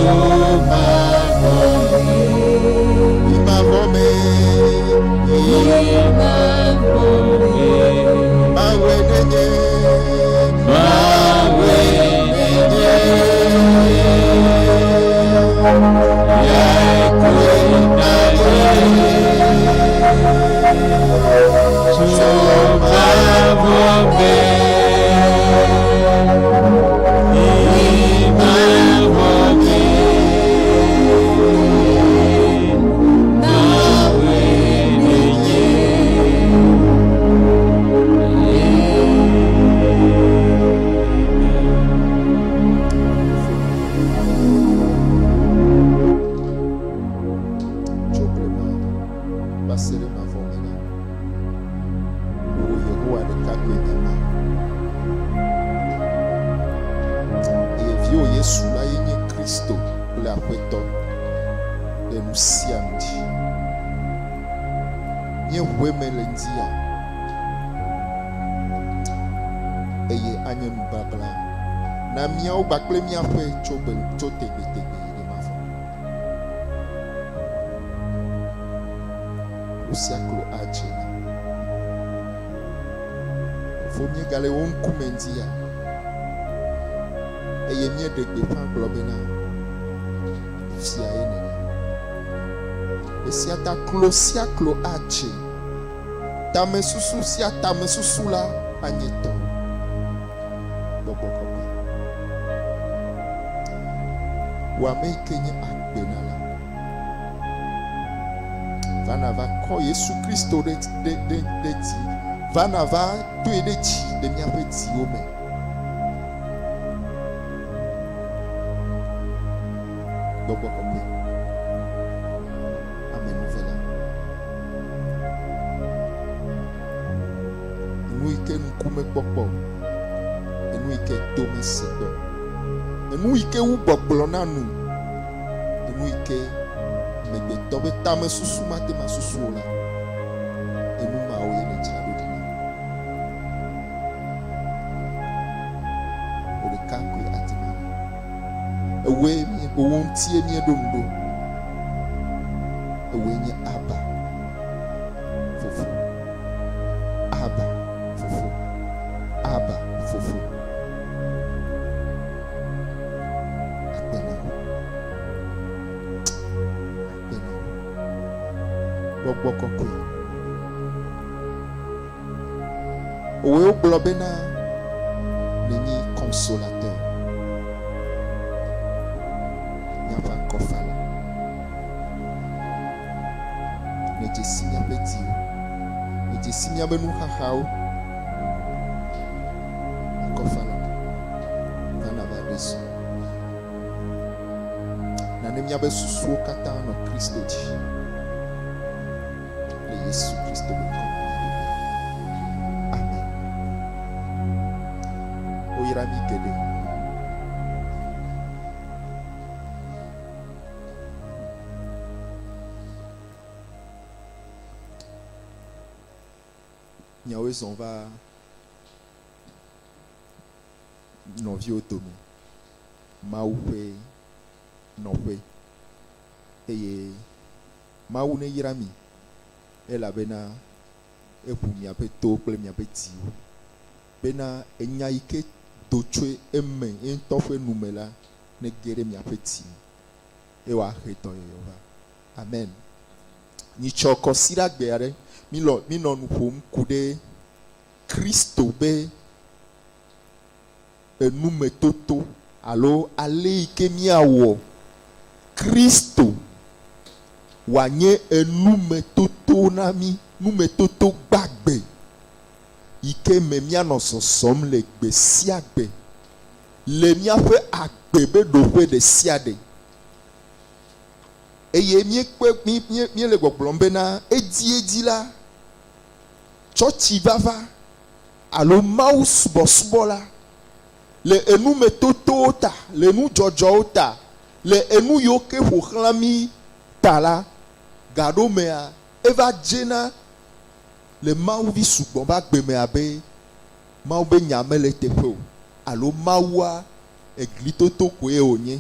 Tso mavɔ me. Yi mavɔ me. Yi mavɔ me. Mawue nenye. Mawue nenye. Yae koe nanye. Tso mavɔ me. Tso blema va se ɖe mavɔ me la, wò Yehowa ɖeka koe nye Mawu. Eye viwò Yesu la ye nye Kristo kple Aƒetɔ ɖe nu sia nu dzi. Míeʋu eme le ŋdi ya, eye anye nubabla na míawo kpakple míaƒe tso gbe tso tegbetegbe yi ɖe mavɔ. Klo sia klo adze na. Fofo, míegale wò ŋkume ŋdi ya, eye míeɖe gbeƒã gblɔ bena, Fiae nènye. Esia ta klo sia klo adze, tamesusu sia tamesusu la anye tɔwò. Gbɔgbɔ Kɔkɔe, wò ame yi ke nye agbenala, Va nàva kɔ Yesu Kristo ɖe, ɖe, ɖe, ɖe dzi. Va nàva doe ɖe dzi le míaƒe dziwo me. Gbɔgbɔ Kɔkɔe, amenuvela. Enu yi ke ŋku mekpɔ kpɔ o, enu yi ke to mese kpɔ o, enu yi ke wu gbɔgblɔ na nu. Enu yi ke amegbetɔ ƒe tamesusu mate ŋu asusu o la, enu mawo ye nèdzra ɖo ɖi na. Wò ɖeka koe ate ŋu ana. Ewòe mí, wò ŋutie míeɖo ŋu ɖo. Ewòe nye Abba, Fofo. Abba, Fofo. Abba, Fofo. Akpe na wò. Akpe na wò. Gbɔgbɔ kɔkɔe. Wòe wogblɔ bena nènyi consolateur. Míaƒe akɔfala. Nèdze si míaƒe dziwo. Nèdze si míaƒe nuxaxawo. Akɔfala. Va nàva ɖe srɔ̃. Na ne míaƒe susuwo katã nɔ Kristo dzi. Le Yesu Kristo be ŋkɔ me míeɖo. Amen. Woyra mí geɖe. Miawoe zɔ va nɔviwo dome, Mawu ƒe nɔƒe, eye Mawu neyra mi, elabena eʋu miaƒe towo kple miaƒe dziwo, bena enya yi ke do tso eme ye ŋutɔ ƒe nu me la nege ɖe miaƒe dzi me, eye wòahe dɔyɔyɔ va. Amen. Nyitsɔ kɔsiɖagbe aɖe, mílɔ, mínɔ nu ƒom ku ɖe Kristo be enumetoto alo ale yi ke míawɔ Kristo wòanye enumetoto na mí, numetoto gbagbe yi ke me míanɔ zɔzɔm le gbe sia gbe le míaƒe agbe be ɖoƒe ɖe sia ɖe. Eye míekpɔe, mí, mí, míele gbɔgblɔm bena edziedzi la, tsɔtsi vava alo Mawu subɔsubɔ la, le enumetotowo ta, le nudzɔdzɔwo ta, le enu yiwo ke ƒo xlã mí ta la, gaɖomea, eva dzena le Mawuvi sugbɔ be agbe me abe Mawu be nya mele eteƒe o, alo Mawua eglitoto koe wònye.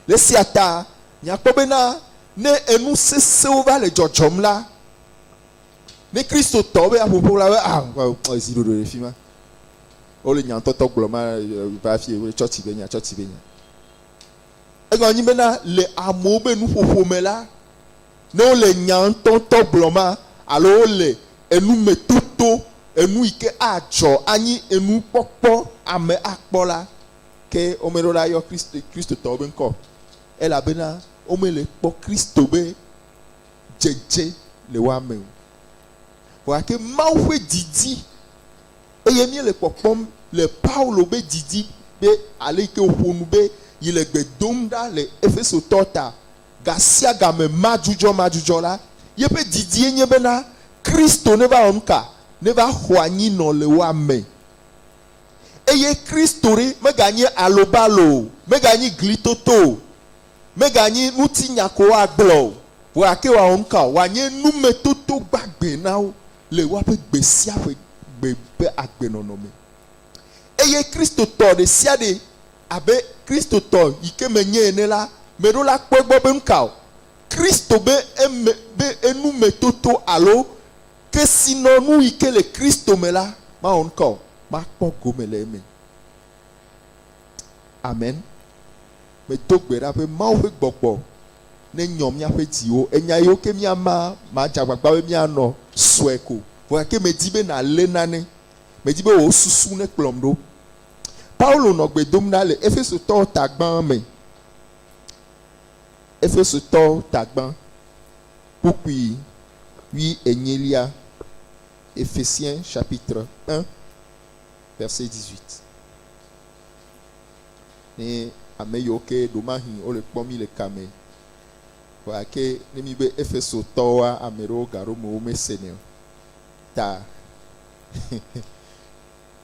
Le esia ta miakpɔ bena ne enu sesẽwo va le dzɔdzɔm la, ne Kristotɔwo be aƒoƒo la be ah zi ɖoɖoe le fi ma. Wole nya ŋutɔtɔ gblɔm ma va fi wole tsɔtsi be nya tsɔtsi be nya. Egɔme nyi bena le amewo be nuƒoƒo me la, ne wole nya ŋutɔŋutɔ gblɔm ma alo wole enumetoto enu yi ke adzɔ anyi enukpɔkpɔ ame akpɔ la, ke womeɖo la yɔ Kristo Kristotɔwo be ŋkɔ o elabena womele kpɔ Kristo be dzedze le woa me o. Vɔ gake Mawu ƒe didi eye míele kpɔkpɔm le Paulo be didi be ale yi ke wòƒo nu be yi le gbe dom ɖa le Efesotɔ ta gasiagame madzudzɔmadzudzɔ la, yeƒe didie nye bena Kristo neva wɔ nuka? Neva xɔ anyi nɔ le woa me. Eye Kristo ɖe meganye alobalo o, meganyi glitoto o, meganyi ŋutinya ko woagblɔ o, vɔ gake wòawɔ nuka o? Wòanye numetoto gbagbe na wo le woaƒe gbe sia ƒe gbe ƒe agbenɔnɔ me. Eye Kristotɔ ɖesiaɖe, abe Kristotɔ yi ke menye ene la, meɖo la kpɔ egbɔ be nuka o? Kristo be eme, be enumetoto alo kesinɔnu yi ke le Kristo me la, mawɔ nuka o? Makpɔ gome le eme. Amen. Medo gbe ɖa be Mawu ƒe Gbɔgbɔ nenyɔ míaƒe dziwo. Enya yiwo ke míama, madze agbagba be míanɔ sue ko. Vɔ gake medi be nàlé nane. Medi be wò susu nekplɔm ɖo. Paulo nɔ gbe dom ɖa le Efesotɔwo tagbã me. Efesotɔwo tagbã, kpukpui wuienyilia, Ephésiens chapitre 1, verset 18. Ne ame yiwo ke ɖomahi wole kpɔ mí le kame, vɔ gake ne míbe Efesotɔwoa, ame ɖewo gaɖo me womesenɛ o. Ta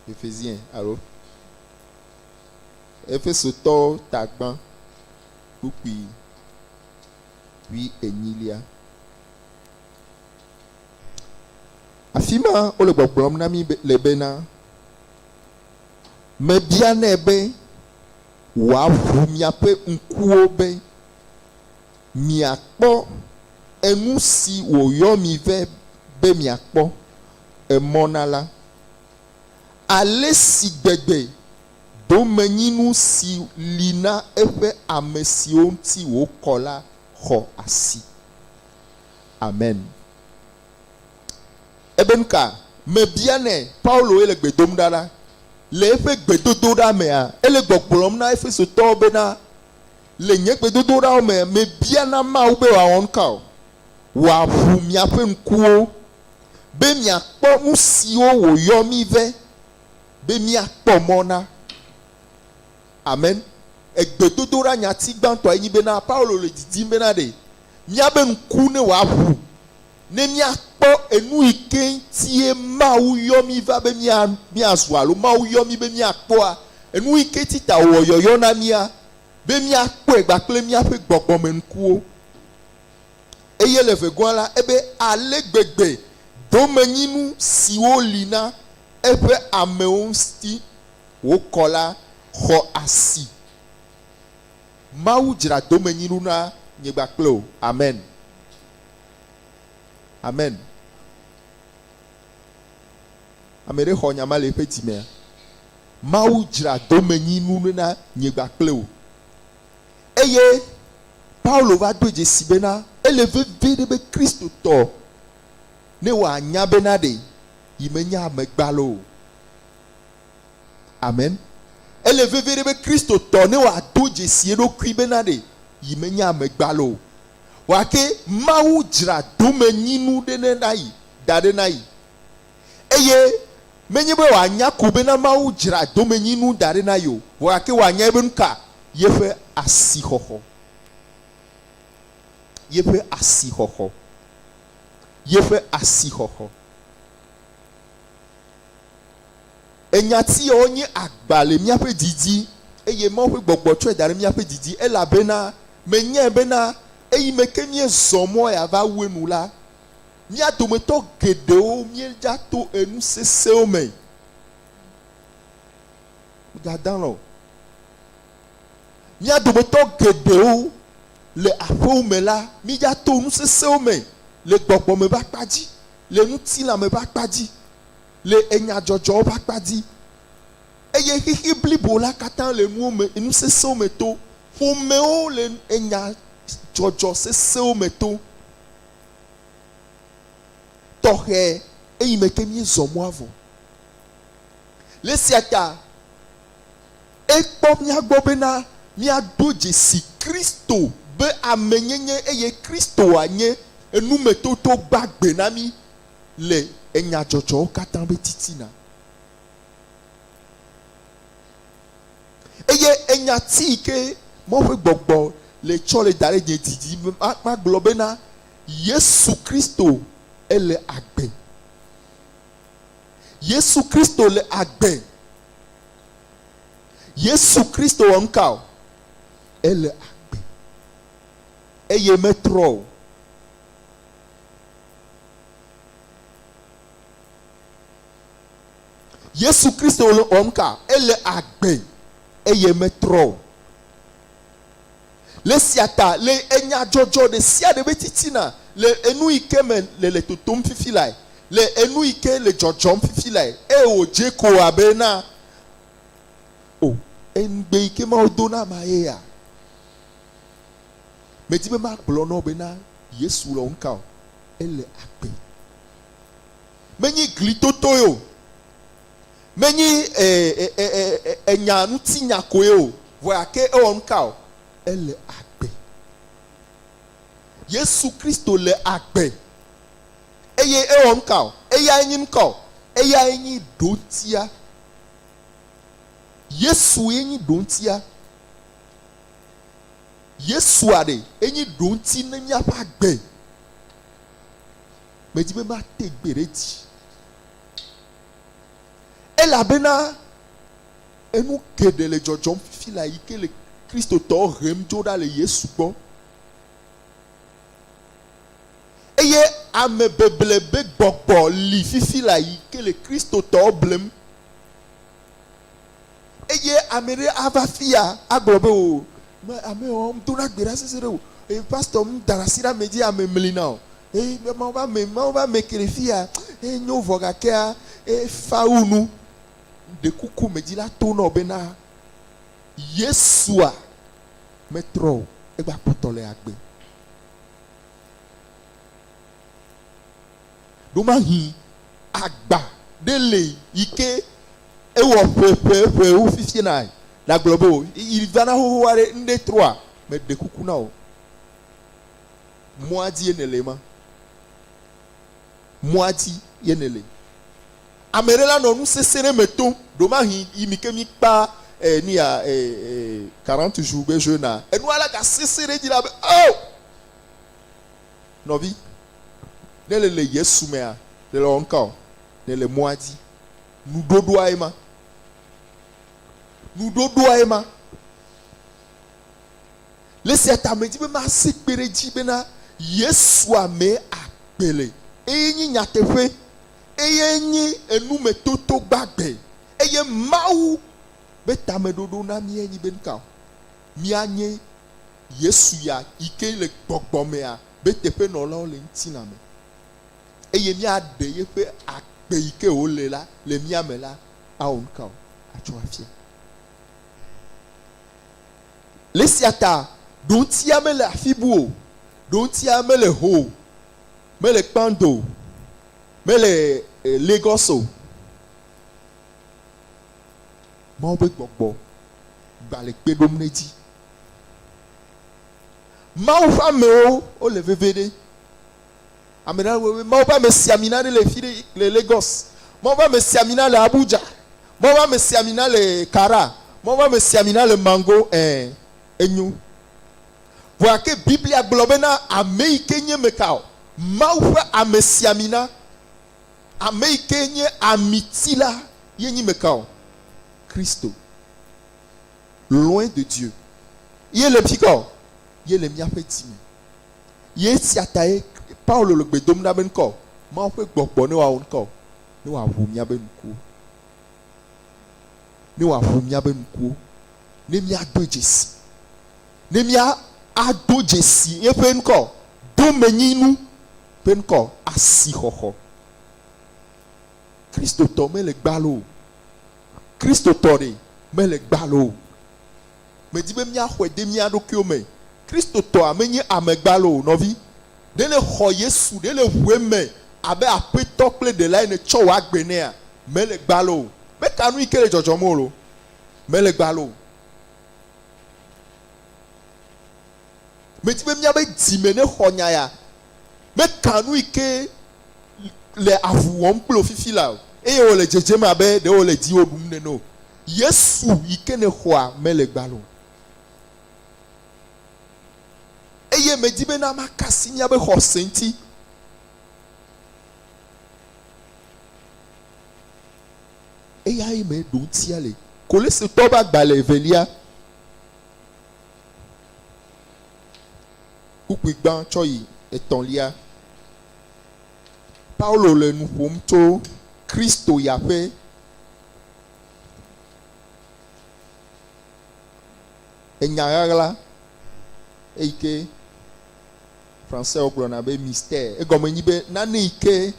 Ephésiens alo Efesotɔwo tagbã kpukpui wuienyilia. Afi ma wole gbɔgblɔm na mí le bena, Mebianɛ be wòaʋu miaƒe ŋkuwo be miakpɔ enu si wòyɔ mi vɛ be miakpɔ emɔ na la. Ale si gbegbe domenyinu si li na eƒe ame siwo ŋuti wòkɔ la xɔ asi. Amen. Ebe nu ka? Mebianɛ, Paulo ye le gbe dom ɖa la. Le eƒe gbedodoɖa mea, ele gbɔgblɔm na Efesotɔwo bena, Le nye gbedodoɖawo me, mebiana Mawu be wòawɔ nu ka o? Wòaʋu miaƒe ŋkuwo, be miakpɔ nu siwo wòyɔ mí vɛ be míakpɔ mɔ na. Amen. Egbedodoɖa nyati gbãtɔa ye nyi bena, Paulo le didim bena ɖe míabe ŋku ne wòaʋu Ne míakpɔ enu yi ke ŋutie Mawu yɔ mí va be mía, míazu alo Mawu yɔ mí be míakpɔa, enu yi ke ŋuti ta wòwɔ yɔyɔ na mía, be míakpɔe kpakple míaƒe gbɔgbɔmeŋkuwo. Eye le vegoa la, ebe ale gbegbe domenyinu siwo li na eƒe amewo ŋuti wòkɔ la xɔ asi. Mawu dzra domenyinu na nye kpakple wò. Amen. Amen. Ame ɖe xɔ nya ma le eƒe dzi mea? Mawu dzra domenyinu na nye kpakple wò. Eye Paulo va do dzesi bena ele vevie ɖe be Kristotɔ ne wòanya bena ɖe yi menye ame gbalo o. Amen. Ele vevie ɖe be Kristotɔ ne wòado dzesi eɖokui bena ɖe yi menye ame gbalo o. Gake Mawu dzra domenyinu ɖe ne na yi, da ɖe na yi. Eye menye be wòanya ko bena Mawu dzra domenyinu da ɖe na yi o, vɔ gake wòanya ebe nuka? Yeƒe asixɔxɔ. Yeƒe asixɔxɔ. Yeƒe asixɔxɔ. Enyati yawo nye agba le míaƒe didi, eye Mawu ƒe Gbɔgbɔ tsɔe da ɖe míaƒe didi, elabena menyae bena eyime ke míezɔ mɔ ya va wu enu la, mía dometɔ geɖewo míedza to enu sesẽwo me. Megadã lɔ o. Mía dometɔ geɖewo le aƒewo me la, mídza to nu sesẽwo me le gbɔgbɔme ƒe akpa dzi, le ŋutilãme ƒe akpa dzi, le enyadzɔdzɔwo ƒe akpa dzi. Eye xexi blibo la katã le nuwo me, nu sesẽwo me to. Ƒomewo le enyadzɔdzɔ sesẽwo me to. Tɔxɛ eyi me ke míezɔ mɔa vɔ. Le esia ta, ekpɔ mía gbɔ bena míado dzesi Kristo be amenyenye eye Kristo anye enumetoto gbagbe na mí le enyadzɔdzɔwo katã be titina. Eye enyati yi ke Mawu ƒe gbɔgbɔ le tsɔ le da ɖe nye dzi dzi magblɔ bena Yesu Kristo ele agbe. Yesu Kristo le agbe. Yesu Kristo wɔ nuka o? Ele agbe. Eye metrɔ o. Yesu Kristo wɔ nuka? Ele agbe eye metrɔ o. Le esia ta, le enyadzɔdzɔ ɖe sia ɖe be titina, le enu yi ke me le le totom fifi lae, le enu yi ke le dzɔdzɔm fifi lae, eye wòdze ko abe na o, eŋugbe yi ke Mawu do na amea ye ya. Medi be magblɔ na wò bena Yesu le nuka o, ele agbe. Menye glitotoe o, menye enya ŋutinya koe o, vɔ gake ewɔ nuka o? Ele agbe. Yesu Kristo le agbe. Eye ewɔ nuka o? Eyae nye nuka o? Eyae nye ɖoŋtia. Yesu ye nye ɖoŋtia. Yesua ɖe enye ɖoŋti ne míaƒe agbe. Medi be mate gbe ɖe edzi. Elabena enu geɖe le dzɔdzɔm fifi la yi ke le Kristotɔwo hem dzo ɖa le Yesu gbɔ. Eye ame beble be gbɔgbɔ li fifi la yi ke le Kristotɔwo blem. Eye ame ɖe ava fia agblɔ be o, me ame wɔm dona gbe ɖa sese ɖe o. Eye pastor m dana asi ɖe ame dzi ame mlina o. Eye Mawu be ame, Mawu be ame ke le fia, enyo vɔ gakea efa wu nu. Ɖe kuku medzi la to nɔ bena Yesua metrɔ o, egba kpɔtɔ le agbe. Ɖomahi agba ɖe le yi ke ewɔ ƒe ƒe ƒewo fifie na nagblɔ be o yi va na xoxo aɖe ŋɖe trɔa meɖe kuku na wò. Mɔa dzi ye nèle ma. Mɔa dzi ye nèle. Ame ɖe la nɔ nu sesẽ ɖe me tom, ɖomahi yi mi ke mi kpa eh, nu ya eh, eh, 40 jours be jeûne enua la ga sesẽ ɖe dzi la be oh! Nɔvi, ne le le Yesu mea, le le wɔm ka o? Ne le mɔa dzi. Nuɖoɖoa ye ma. Nuɖoɖoa ye ma. Le esia ta medi be mase kpe ɖe edzi bena Yesua mee agbe le. Eye nye nyateƒe. Eye nye enumetoto gbagbe. Eye Mawu be tameɖoɖo na mí enyi be nuka o? Míanye Yesu ya yi ke le gbɔgbɔ mea be teƒenɔlawo le ŋutilã me. Eye míaɖe yeƒe agbe yi ke wòle la le mía me la awɔ nuka o? Atsɔ afia. Le esia ta, ɖoŋtia mele afi bu o, ɖoŋtia mele Ho o, mele Kpando o, mele Lagos o. Mawu be gbɔgbɔ gba le kpe ɖom ɖe edzi. Mawu ƒe amewo wole veve ɖe. Ame ɖe be Mawu ƒe amesiamina ɖe le fi ɖe le Lagos. Mawu ƒe amesiamina le Abuja. Mawu ƒe amesiamina le Kara. Mawu ƒe amesiamina le Mango. Ɛ̃, enyo. Vɔa ke Biblia gblɔ bena ame yi ke nye meka o? Mawu ƒe amesiamina, ame yi ke nye amiti la ye nyi meka o? Kristo. Loin de Dieu. Ye le fika o? Ye le míaƒe dzi me. Ye esia tae Paulo le gbe dom ɖa be ŋkɔ o, Mawu ƒe gbɔgbɔ ne wòawɔ ŋkɔ o, ne wòaʋu míaƒe ŋkuwo. Ne wòaʋu míaƒe ŋkuwo, ne míado dzesi. Ne mía ado dzesi eƒe ŋkɔ, domenyinu ƒe ŋkɔ, asixɔxɔ. Kristotɔ mele gbalo o. Kristotɔ ɖe mele gbalo o. Medi be míaxɔe de mía ɖokuiwo me. Kristotɔa menye ame gbalo o, nɔvi. Ɖe nèxɔ Yesu, ɖe nèʋu eme abe Aƒetɔ kple Ɖela ene tsɔ wò agbe nɛa? Mele gbalo o. Meka nu yi ke le dzɔdzɔm o lo. Mele gbalo o. Medi be míabe dzime nexɔ nya ya. Meka nu yi ke le avu wɔm kple wò fifi la o, eye wòle dzedzem abe ɖe wòle dziwò ɖum nene o. Yesu yi ke nèxɔa mele gbalo o. Eye medi bena maka asi míabe xɔse ŋuti. Eyae me ɖoŋutia le. Kolositɔwo ƒe agbalẽ evelia, kpukpui gbã tsɔ yi etɔ̃lia. Paulo le nu ƒom tso Kristo ya ƒe enya ɣaɣla eyi ke Français gblɔna be mystère. Egɔme nyi be nane yi ke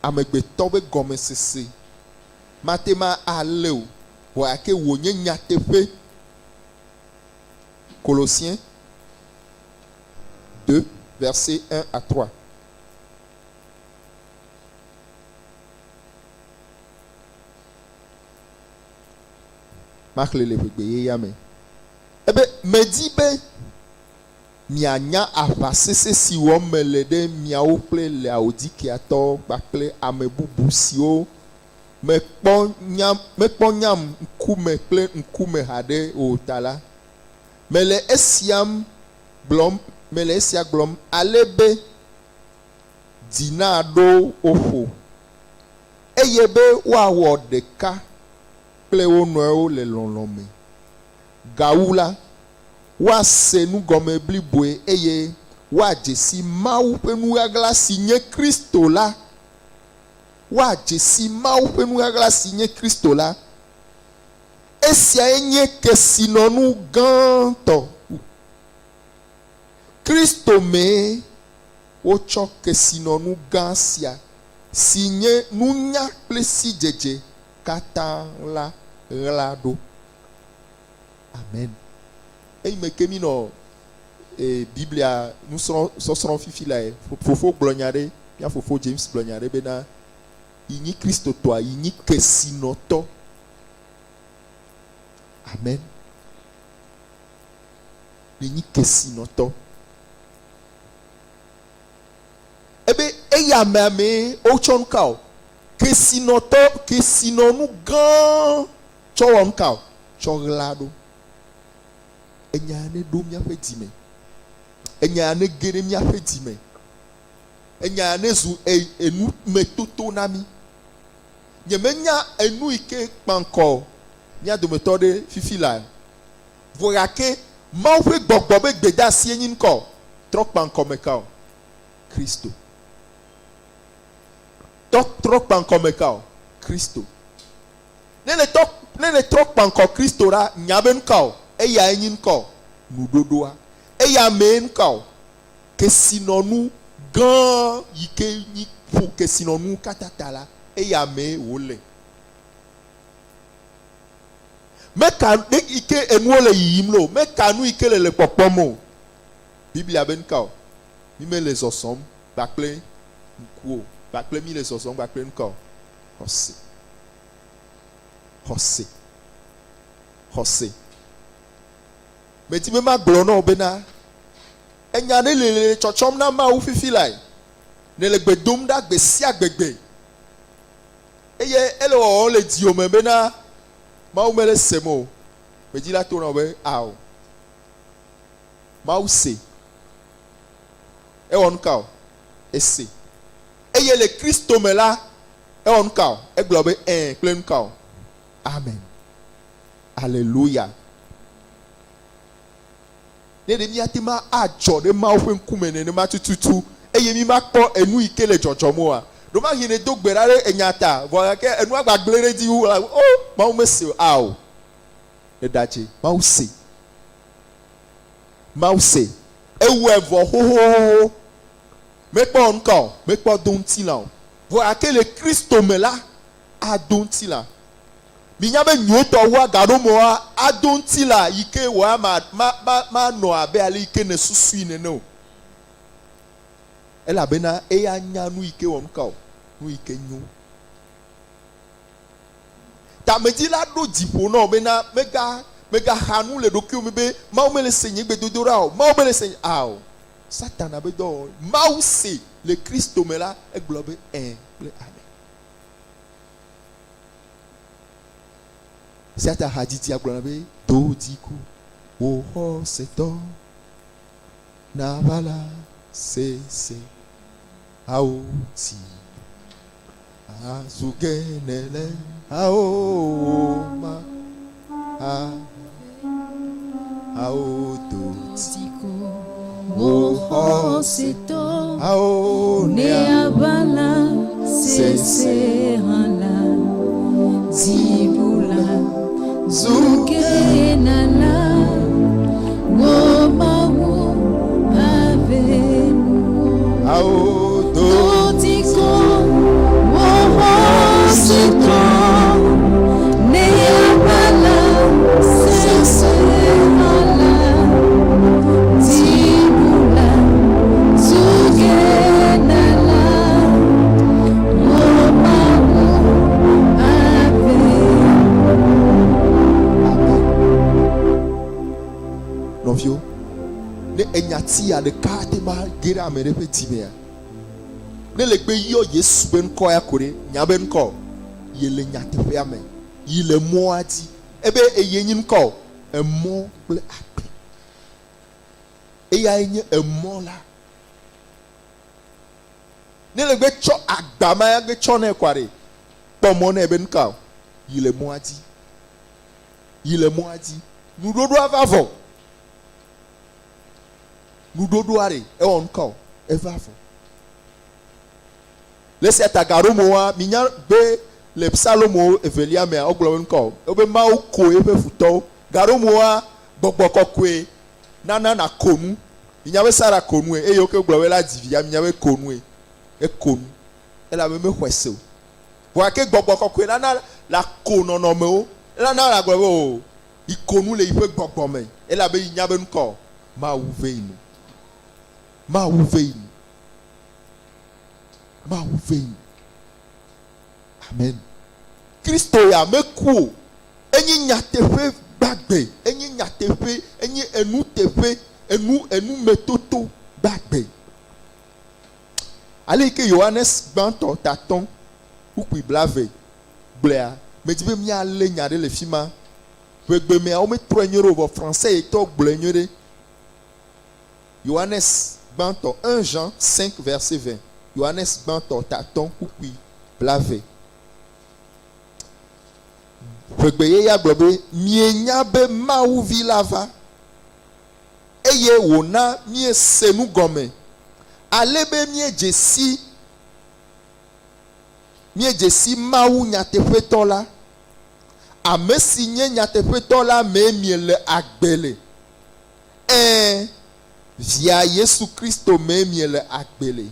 amegbetɔ ƒe gɔmesese mate ŋu alé o, vɔ gake wònye nyateƒe. Colossiens 2, versets 1 à 3. Maxlẽ le ƒegbe yeyea me. Ebe, Medi be mianya aʋa sesẽ si wɔm mele ɖe miawo kple Laodikeatɔwo kpakple ame bubu siwo mekpɔ nyam, mekpɔ nyam ŋkume kple ŋkume haɖe o ta la, mele esia gblɔm, mele esia gblɔm ale be dzi naɖo wo ƒo, eye be woawɔ ɖeka kple wo nɔewo le lɔlɔ̃ me. Gawu la, woase nu gɔme bliboe eye woadze si Mawu ƒe nu ɣaɣla si nye Kristo la. Woadze si Mawu ƒe nu ɣaɣla si nye Kristo la. Esiae nye kesinɔnu gãtɔ wu. Kristo mee wotsɔ kesinɔnu gã sia si nye nunya kple sidzedze katã la ɣla ɖo. Amen. Eyi me ke mí nɔ e, Biblia nusrɔ̃ sɔsrɔ̃ fifi lae, fofo gblɔ nya ɖe, mía fofo James gblɔ nya ɖe bena, yi nyi Kristotɔa, yi nyi kesinɔtɔ. Amen. Yi nyi kesinɔtɔ. Ebe eya amea mee wotsɔ nuka o? Kesinɔtɔ, kesinɔnu gã tsɔ wɔ nuka o? Tsɔ ɣla ɖo. Enya ya neɖo míaƒe dzi me. Enya ya nege ɖe míaƒe dzi me. Enya ya nezu e, enu metoto na mí. Nyemenya enu yi ke kpaŋkɔ mía dometɔ ɖe fifi lae o. Vɔ gake Mawu ƒe gbɔgbɔ be gbedeasie nyi ŋkɔ o. Trɔ kpaŋkɔ me ka o? Kristo. Tɔ trɔ kpaŋkɔ me ka o? Kristo. Ne nètɔ, ne nètrɔ kpaŋkɔ Kristo ɖa, nya be nuka o? Eyae nyi nuka o? Nuɖoɖoa. Eya mee nuka o? Kesinɔnu gã yi ke nyi ƒo kesinɔnuwo katã ta la, eya mee wòle. Meka nu yi ke enuwo le yiyim loo, meka nu yi ke le le kpɔkpɔm o. Biblia be nuka o? Mi mele zɔzɔm kpakple ŋku o, kpakple mi le zɔzɔm kpakple nuka o? Xɔse. Xɔse. Xɔse. Medi be magblɔ na wò bena, enya ɖe li le tsɔtsɔm na Mawu fifi lae. Nèle gbe dom ɖa gbe sia gbe gbe. Eye ele wɔwɔm le dziwò me bena Mawu mele sem o. Medi la to na wò be, ao. Mawu se. Ewɔ nuka o? Ese. Eye le Kristo me la, ewɔ nuka o? Egblɔ be ɛ̃ kple nuka o? Amen. Aleluya. Ne ɖe míate ŋu adzɔ ɖe Mawu ƒe ŋkume nenema tututu eye mímakpɔ enu yi ke le dzɔdzɔm oa, ɖewomahi nèdo gbe ɖa ɖe enya ta, vɔ gake enua gbagblẽ ɖe edzi wu la, o, Mawu mese o. Ao, eɖadze, Mawu se. Mawu se. Ewɔe vɔ xoxoxoxo. Mekpɔ nuka o, mekpɔ do ŋutilã o. Vɔ gake le Kristo me la, ado ŋutilã. Minya be nyuietɔ wua gaɖo me oa, ado ŋutilã yi ke wòa ma, ma, ma, manɔ abe ale yi ke nèsusui nene o. Elabena eya nya nu yi ke wɔ nuka o, nu yi ke nyo. Tamedila ɖo dzi ƒo na wò bena, Mega, megaxa nu le ɖokuiwò me be, Mawu mele se nye gbedodoɖa o, Mawu mele se nye. Ao, Satana be dɔwɔwɔ. Mawu se le Kristo me la, egblɔ be Ẽ kple Amen. Esia ta hadzidzia gblɔna be, Do dziku, wò xɔsetɔ, nava la sese awo ti. Azu ge nèle awo ma a awo do dziku wò xɔsetɔ awo ne aʋala sese hã la dziɖula zu ge nala wò Mawu ave nuwò. Awo do dziku wò xɔsetɔ ne aʋala sese hã la dziɖula zu ge nala wò Mawu ave Amen. Nɔviwo, ne enyati ya ɖeka ate ŋu age ɖe ame ɖe ƒe dzi mea, ne le gbe yɔ Yesu be ŋkɔ ya ko ɖe, nya be ŋkɔ ye le nyateƒea me, yi le mɔa dzi. Ebe eye nyi ŋkɔ o, emɔ kple agbe. Eyae nye emɔ la. Ne le gbe tsɔ agba ma ya gbe tsɔ nɛ kɔa ɖe, kpɔ mɔ nɛ be ŋka o, yi le mɔa dzi. Yi le mɔa dzi. Nuɖoɖoa va vɔ. Nuɖoɖoa ɖe, ewɔ ŋka o, eva vɔ. Le esia ta gaɖomoa, minya be le Psalomo evelia mea, wogblɔ be ŋka o, wobe Mawu ko eƒe futɔwo. Gaɖomoa, gbɔgbɔ kɔkɔe nana nàko nu. Minya be Sara ko nue eye woke gblɔ be la dzi via, minya be ko nue. Eko nu elabe mexɔe se o. Vɔa ke gbɔgbɔ kɔkɔe nana la ko nɔnɔmewo. Enana la gblɔ be o, yi ko nu le yiƒe gbɔgbɔ me elabe yi nya be ŋkɔ Mawu ve yi nu. Mawu ve yi nu. Mawu ve yi nu. Amen. Kristo ya meku o. Enye nyateƒe gbagbe, enye nyateƒe, enye enuteƒe, enu enumetoto gbagbe. Ale yi ke Yohanes gbãtɔ tatɔ̃ kpukpui blave gblɔea, medi be míalé nya ɖe le fi ma. Ʋegbe mea, wometrɔe nyuie ɖe o, vɔ Français-tɔ gblɔe nyuie ɖe. Yohanes gbãtɔ, 1 Jean 5 verset 20, Yohanes gbãtɔ tatɔ̃ kpukpui blave. Ʋegbe yeyea gblɔ be, Mienya be Mawu Vi la va, eye wòna míese nu gɔme, ale be míedze si, míedze si Mawu nyateƒetɔ la. Ame si nye nyateƒetɔ la mee miele agbe le. Ɛ̃, Via Yesu Kristo mee miele agbe le.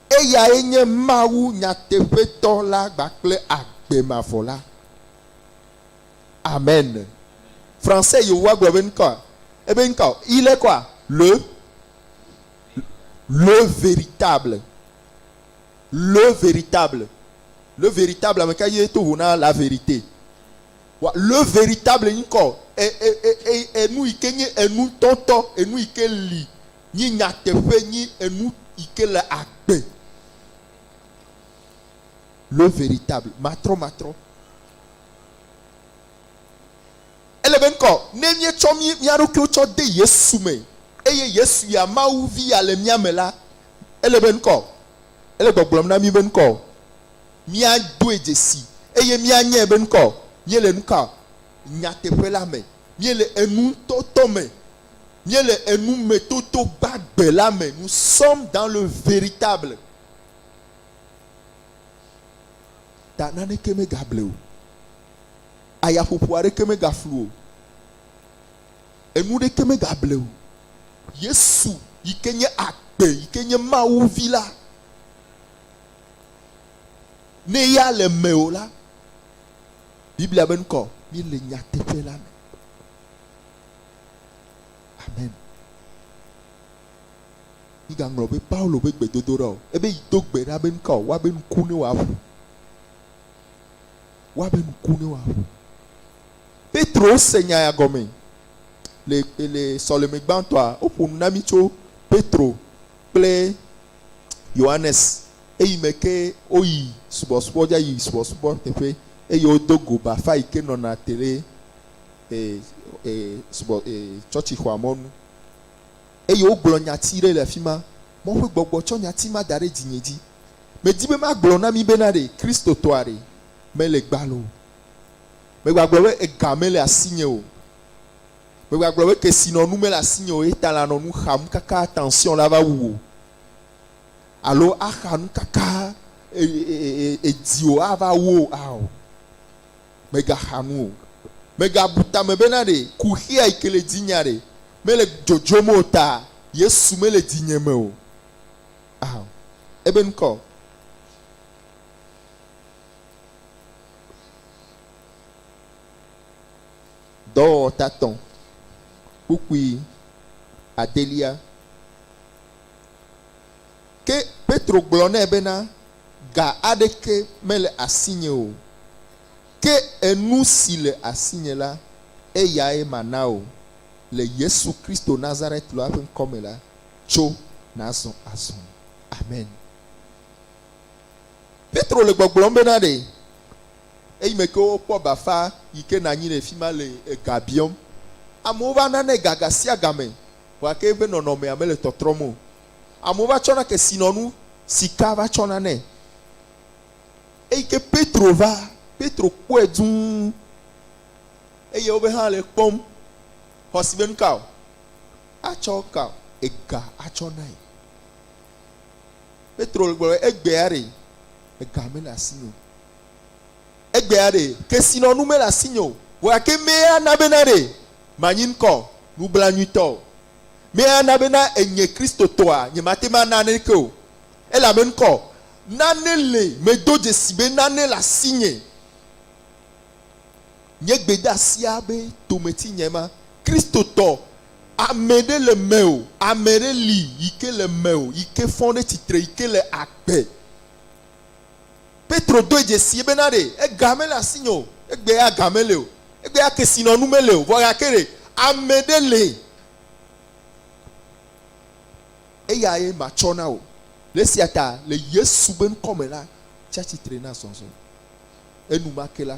Eyae nye Mawu nyateƒetɔ la kpakple agbe mavɔ la. Amen. Français Yehowa gblɔ be ŋkɔa? Ebe ŋkɔ, il est quoi? Le, le véritable. Le véritable. Le véritable, ame ka ye to vo na la vérité? Wa, le véritable ŋkɔ, e, e, e, e, enu yi ke nye enu ŋutɔŋutɔ, enu yi ke li, nyi nyateƒe, nyi enu yi ke le agbe. Le véritable, matrɔmatrɔ. Ele be ŋkɔ, ne míetsɔ mí, mía ɖokuiwo tsɔ de Yesu me, eye Yesu ya, Mawu Vi ya le mía me la, ele be ŋkɔ, ele gbɔgblɔm na mí be ŋkɔ, míadoe dzesi eye míanyae be ŋkɔ, míele nuka? Nyateƒe la me. Míele enu ŋutɔŋutɔ me. Míele enumetoto gbagbe la me. Nous sommes dans le véritable. Ta naneke megable o. Ayaƒoƒo aɖeke megaflu o. Enu ɖeke megable o. Yesu yi ke nye agbe, yi ke nye Mawu Vi la, ne eya le mewò la, Biblia be ŋkɔ, míele nyateƒe la me. Amen. Mígaŋlɔ be Paulo be gbedodoɖa o. Ebe yi do gbe ɖa be ŋka o, woabe ŋku ne wòaʋu. Woabe ŋku ne wòaʋu. Petro se nya ya gɔme. Le, le sɔleme gbãtɔa, woƒo nu na mí tso Petro kple Yohanes eyime ke woyi subɔsubɔ dza yi subɔsubɔ teƒe eye wodo go bafa yi ke nɔna te ɖe e, e, subɔ, e, tsɔtsixɔa mɔnu. Eye wogblɔ nyati ɖe le afi ma. Mawu ƒe Gbɔgbɔ tsɔ nyati ma da ɖe dzinye dzi. Medi be magblɔ na mi bena ɖe Kristotɔa ɖe mele gbalo o. Megagblɔ be ega mele asinye o. Megagblɔ be kesinɔnu mele asinye o eyata lanɔ nu xam kaka tension la va wu wò. Alo axa nu kaka ediwò ava wu wò. Ao. Mègaxa nu o. Mègabu tame bena ɖe kuxia yi ke le dzinyea ɖe mele dzodzom o ta Yesu mele dzinye me o. Ao. Ebe ŋkɔ. Dɔwɔwɔ tatɔ̃, kpukpui adelia. Ke Petro gblɔ nɛ bena, Ga aɖeke mele asinye o, ke enu si le asinye la, eyae mana wò. Le Yesu Kristo Nazaret la ƒe ŋkɔ me la, tso nàzɔ azɔli. Amen. Petro le gbɔgblɔm bena ɖe eyime ke wokpɔ bafa yi ke nɔ anyi ɖe fi ma le ega biɔm. Amewo va nanɛ ga gasiagame, vɔa ke eƒe nɔnɔmea mele tɔtrɔm o. Amewo va tsɔna kesinɔnu, sika va tsɔna nɛ. Eyi ke Petro va, Petro kpɔe dũu eye wobe hã le ekpɔm. Xɔsi be nuka o? Atsɔ ka o? Ega atsɔ nae. Petro gblɔ be, Egbea ɖe, ega mele asinye o. Egbea ɖe, kesinɔnu mele asinye o. Vɔ gake mee ana bena ɖe, manyi ŋkɔ nublanuitɔ o. Mee ana bena enye Kristotɔa, nyemate ŋu ana naneke o. Elabe ŋkɔ, nane le, medo dzesi be nane le asinye. Nye gbedeasia be tometinye ma, Kristotɔ, ame ɖe le mewò, ame ɖe li yi ke le mewò, yi ke fɔ ɖe tsitre, yi ke le agbe. Petro doe dzesi bena ɖe ega mele asinye o, egbea ga mele o, egbea kesinɔnu mele o, vɔ gake ɖe ame ɖe li, eyae matsɔ na wò. Le esia ta, le Yesu be ŋkɔ me la, tsi atsitre na zɔzɔ. Enumake la,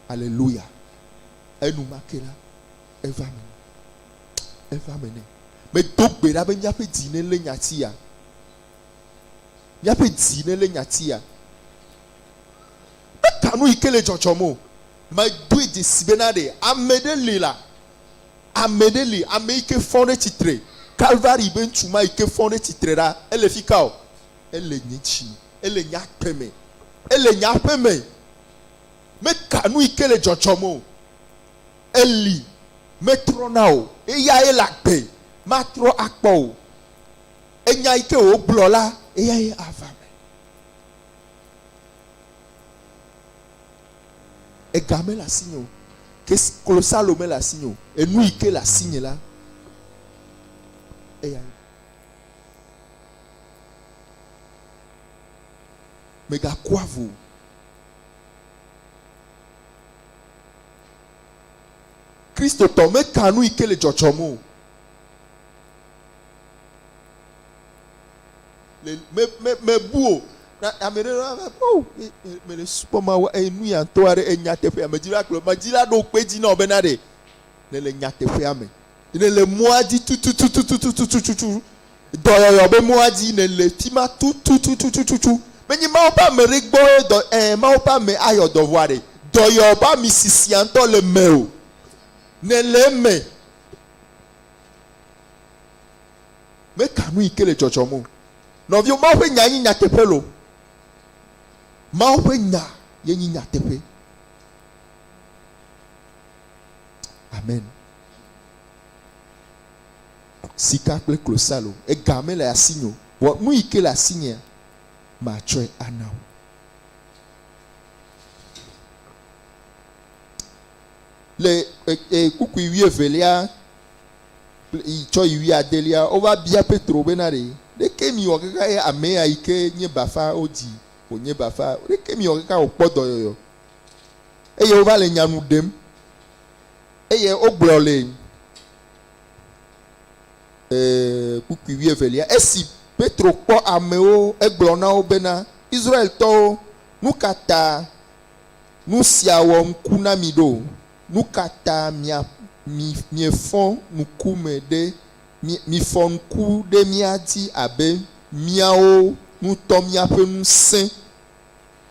aleluya, enumake la, eva eme nɛ. Eva eme nɛ. Medo gbe ɖa be míaƒe dzi nelé nyati ya. Míaƒe dzi nelé nyati ya. Meka nu yi ke le dzɔdzɔm o. Medoe dzesi bena ɖe ame ɖe li la, ame ɖe li, ame yi ke fɔ ɖe tsitre, Kalvari be ŋutsu ma yi ke fɔ ɖe tsitre ɖa, ele fi ka o? Ele nye dzi me. Ele nye agbe me. Ele nye aƒe me. Meka nu yi ke le dzɔdzɔm o. Eli. Metrɔna o. Eyae le agbe. Matrɔ akpɔ o. Enya yi ke wògblɔ la, eyae ava eme. Ega mele asinye o, ke klosalo mele asinye o. Enu yi ke le asinye la, eyae. Mègaku avu o. Kristotɔ meka nu yi ke le dzɔdzɔm o. Le me me mebu o. Na ame ɖe la va o me me le subɔ Mawu eye nu ya ŋutɔ aɖe enyateƒea me dzi la gblɔ me dzi la ɖo kpe dzi na wò bena ɖe nèle nyateƒea me. Nèle mɔa dzi tutututututututu. Dɔyɔyɔ be mɔa dzi nèle fi ma tutututututu. Menye Mawu ƒe ame ɖe gbɔ ye dɔ, ɛ̃, Mawu ƒe ame ayɔ dɔ vɔa ɖe, dɔyɔyɔ ƒe ami sisia ŋutɔ le mewò. Nèle eme. Meka nu yi ke le dzɔdzɔm o. Nɔviwo, Mawu ƒe nya ye nyi nyateƒe loo. Mawu ƒe nya ye nyi nyateƒe. Amen. Sika kple klosalo, ega mele asinye o, vɔ nu yi ke le asinyea, matsɔe ana wò. Le kpukpui wuievelia yi tsɔ yi wuiadelia, wova bia Petro bena ɖe, ɖeke miwɔ kaka ye ame ya yi ke nye bafa wodzi wònye bafa, ɖeke miwɔ kaka wòkpɔ dɔyɔyɔ? Eye wova le nya nu ɖem. Eye wogblɔ le kpukpui wuievelia, esi Petro kpɔ amewo, egblɔ na wo bena, Israeltɔwo, nu ka ta nu sia wɔ ŋku na mi ɖo? Nu ka ta mia, mi, miefɔ ŋkume ɖe, mi, mifɔ ŋku ɖe mía dzi abe míawo ŋutɔ míaƒe ŋusẽ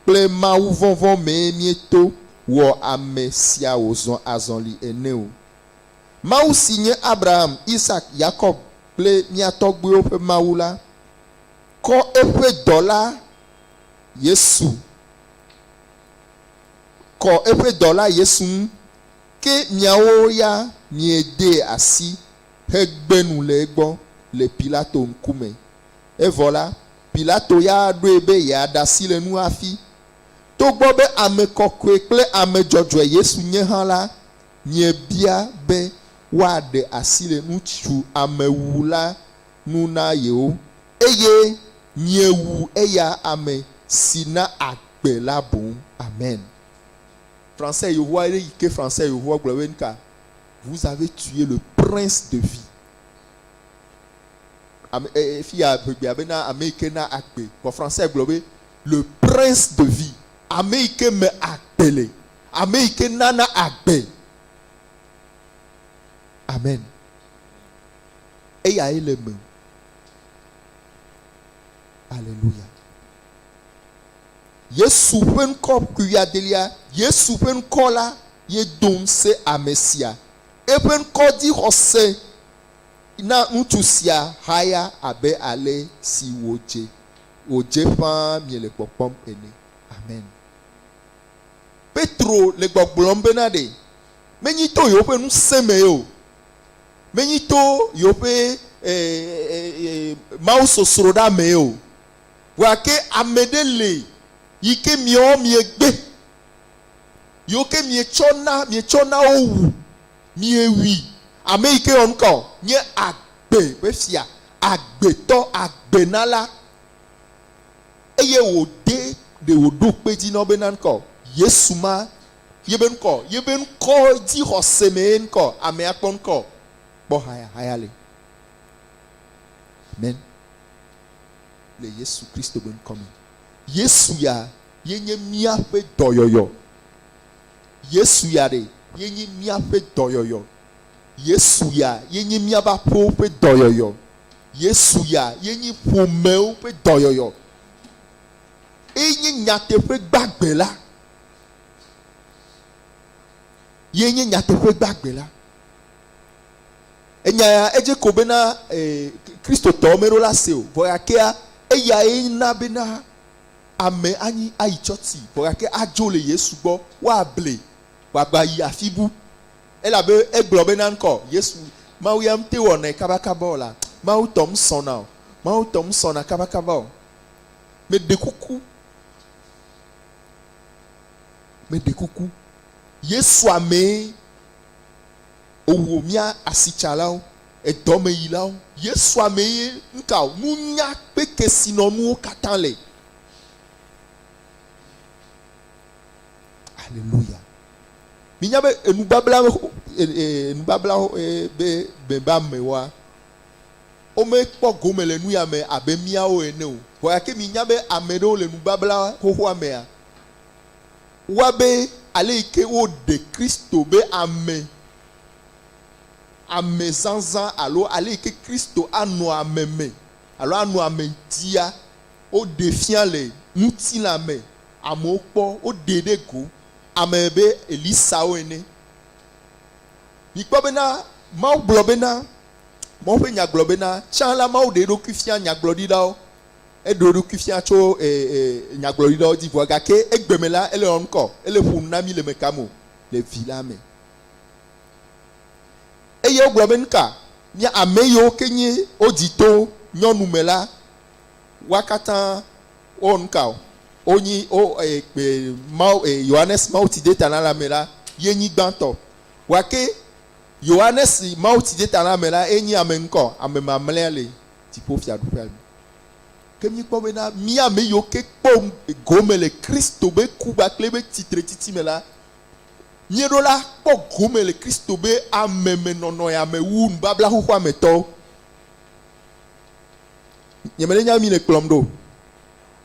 kple mawuvɔvɔ̃ mee míeto wɔ ame sia wòzɔ azɔli ene o? Mawu si nye Abraham, Isak, Yakob kple mía tɔgbuiwo ƒe Mawu la, kɔ eƒe dɔla Yesu, kɔ eƒe dɔla Yesu ŋu, ke miawo ya miedee asi hegbe nu le egbɔ le Pilato ŋkume. Evɔ la, Pilato ya ɖoe be yeaɖe asi le enu hafi. Togbɔ be ame kɔkɔe kple ame dzɔdzɔe Yesu nye hã la, miebia be woaɖe asi le ŋutsu amewula ŋu na yewo, eye miewu eya ame si na agbe la boŋ. Amen. Français Yehowa ɖe yi ke Français Yehowa gblɔ be nuka? Vous avez tué le prince de vie. Ame, e, e, fiya ʋegbea bena ame yi ke na agbe. Vɔ Français gblɔ be le prince de vie. Ame yi ke me agbe le. Ame yi ke nana agbe. Amen. Eyae le eme. Aleluya. Yesu ƒe ŋkɔ wuiadelia, Yesu ƒe ŋkɔ la ye do ŋusẽ ame sia. Eƒe ŋkɔ dzixɔse na ŋutsu sia haya abe ale si wòdze wòdze ƒãa miele kpɔkpɔm ene. Amen. Petro le gbɔgblɔm bena ɖe menyi to yewoƒe ŋusẽ me o, menyi to yewoƒe mawusosroɖa mee o, vɔa ke ame ɖe li yi ke miawo miegbe, yiwo ke mietsɔ na, mietsɔ na wowu, miewui, ame yi ke wɔ nuka o, nye agbe ƒe fia, agbetɔ, agbenala, eye wòde ɖe wòɖo kpe dzi na wo bena nuka o, Yesu ma Yebe ŋkɔ, yebe ŋkɔ dzixɔse mee ŋkɔ amea kpɔ ŋkɔ kpɔ hayahaya le. Amen. Le Yesu Kristo be ŋkɔ me. Yesu ya ye nye míaƒe dɔyɔyɔ. Yesu ya ɖe ye nye míaƒe dɔyɔyɔ. Yesu ya ye nye míaƒe aƒewo ƒe dɔyɔyɔ. Yesu ya ye nye ƒomewo ƒe dɔyɔyɔ. Eye nye nyateƒe gbagbe la. Ye nye nyateƒe gbagbe la. Enya ya edze ko bena e, Kristotɔwo meɖo la se o, vɔ gakea eyae na bena ame anyi ayi tsɔtsi, vɔ gake adzo le Yesu gbɔ, woable, wòagba yi afi bu. Elabe egblɔ bena ŋkɔ Yesu, Mawu ya ŋte wɔnɛ kabakaba o la, Mawu tɔ ŋsɔna o, Mawu tɔ ŋsɔna kabakaba o. Meɖe kuku. Meɖe kuku, Yesu amee wòwu mía asitsalawo, edɔmeyilawo. Yesu amee nuka o? Nunya kple kesinɔnuwo katã le. Aleluya. Minya be enubabla enubabla be be be amewoa, womekpɔ gome le nu ya me abe míawo ene o. Vɔ gake minya be ame ɖewo le nubabla xoxoa mea, woabe ale yi ke woɖe Kristo be ame, amezazã alo ale yi ke Kristo anɔ ame me alo anɔ ame dzia, woɖe fia le ŋutilã me. Amewo kpɔ, woɖee ɖe go, ame be Elisawo ene. Mikpɔ bena Mawu gblɔ bena, Mawu ƒe nya gblɔ bena, tsã la Mawu ɖe eɖokui fia nyagblɔɖilawo. Eɖe eɖokui fia tso nyagblɔɖilawo dzi vɔa gake egbe me la ele wɔ ŋkɔ, ele ƒo nu na mí le meka me o? Le Vi la me. Eye wogblɔ be nuka? Mía ame yiwo ke nye wodzi to nyɔnu me la, woa katã wowɔ nu ka o? Wonyi wo e, e, Mawu, e, Yohanes Mawutsidetanala me la, ye nyi gbãtɔ. Vɔa ke Yohanes Mawutsidetanala me la, ye nyi ame ŋkɔ, ame mamlɛa le dziƒofiaɖuƒea me. Ke míekpɔ bena mía ame yiwo ke kpɔ gome le Kristo be ku kpakple eƒe tsitretsitsi me la, míeɖo la kpɔ gome le Kristo be amemenɔnɔ ya me wu nubabla xoxoa me tɔwo. Nyemele nya mi le kplɔm ɖo o.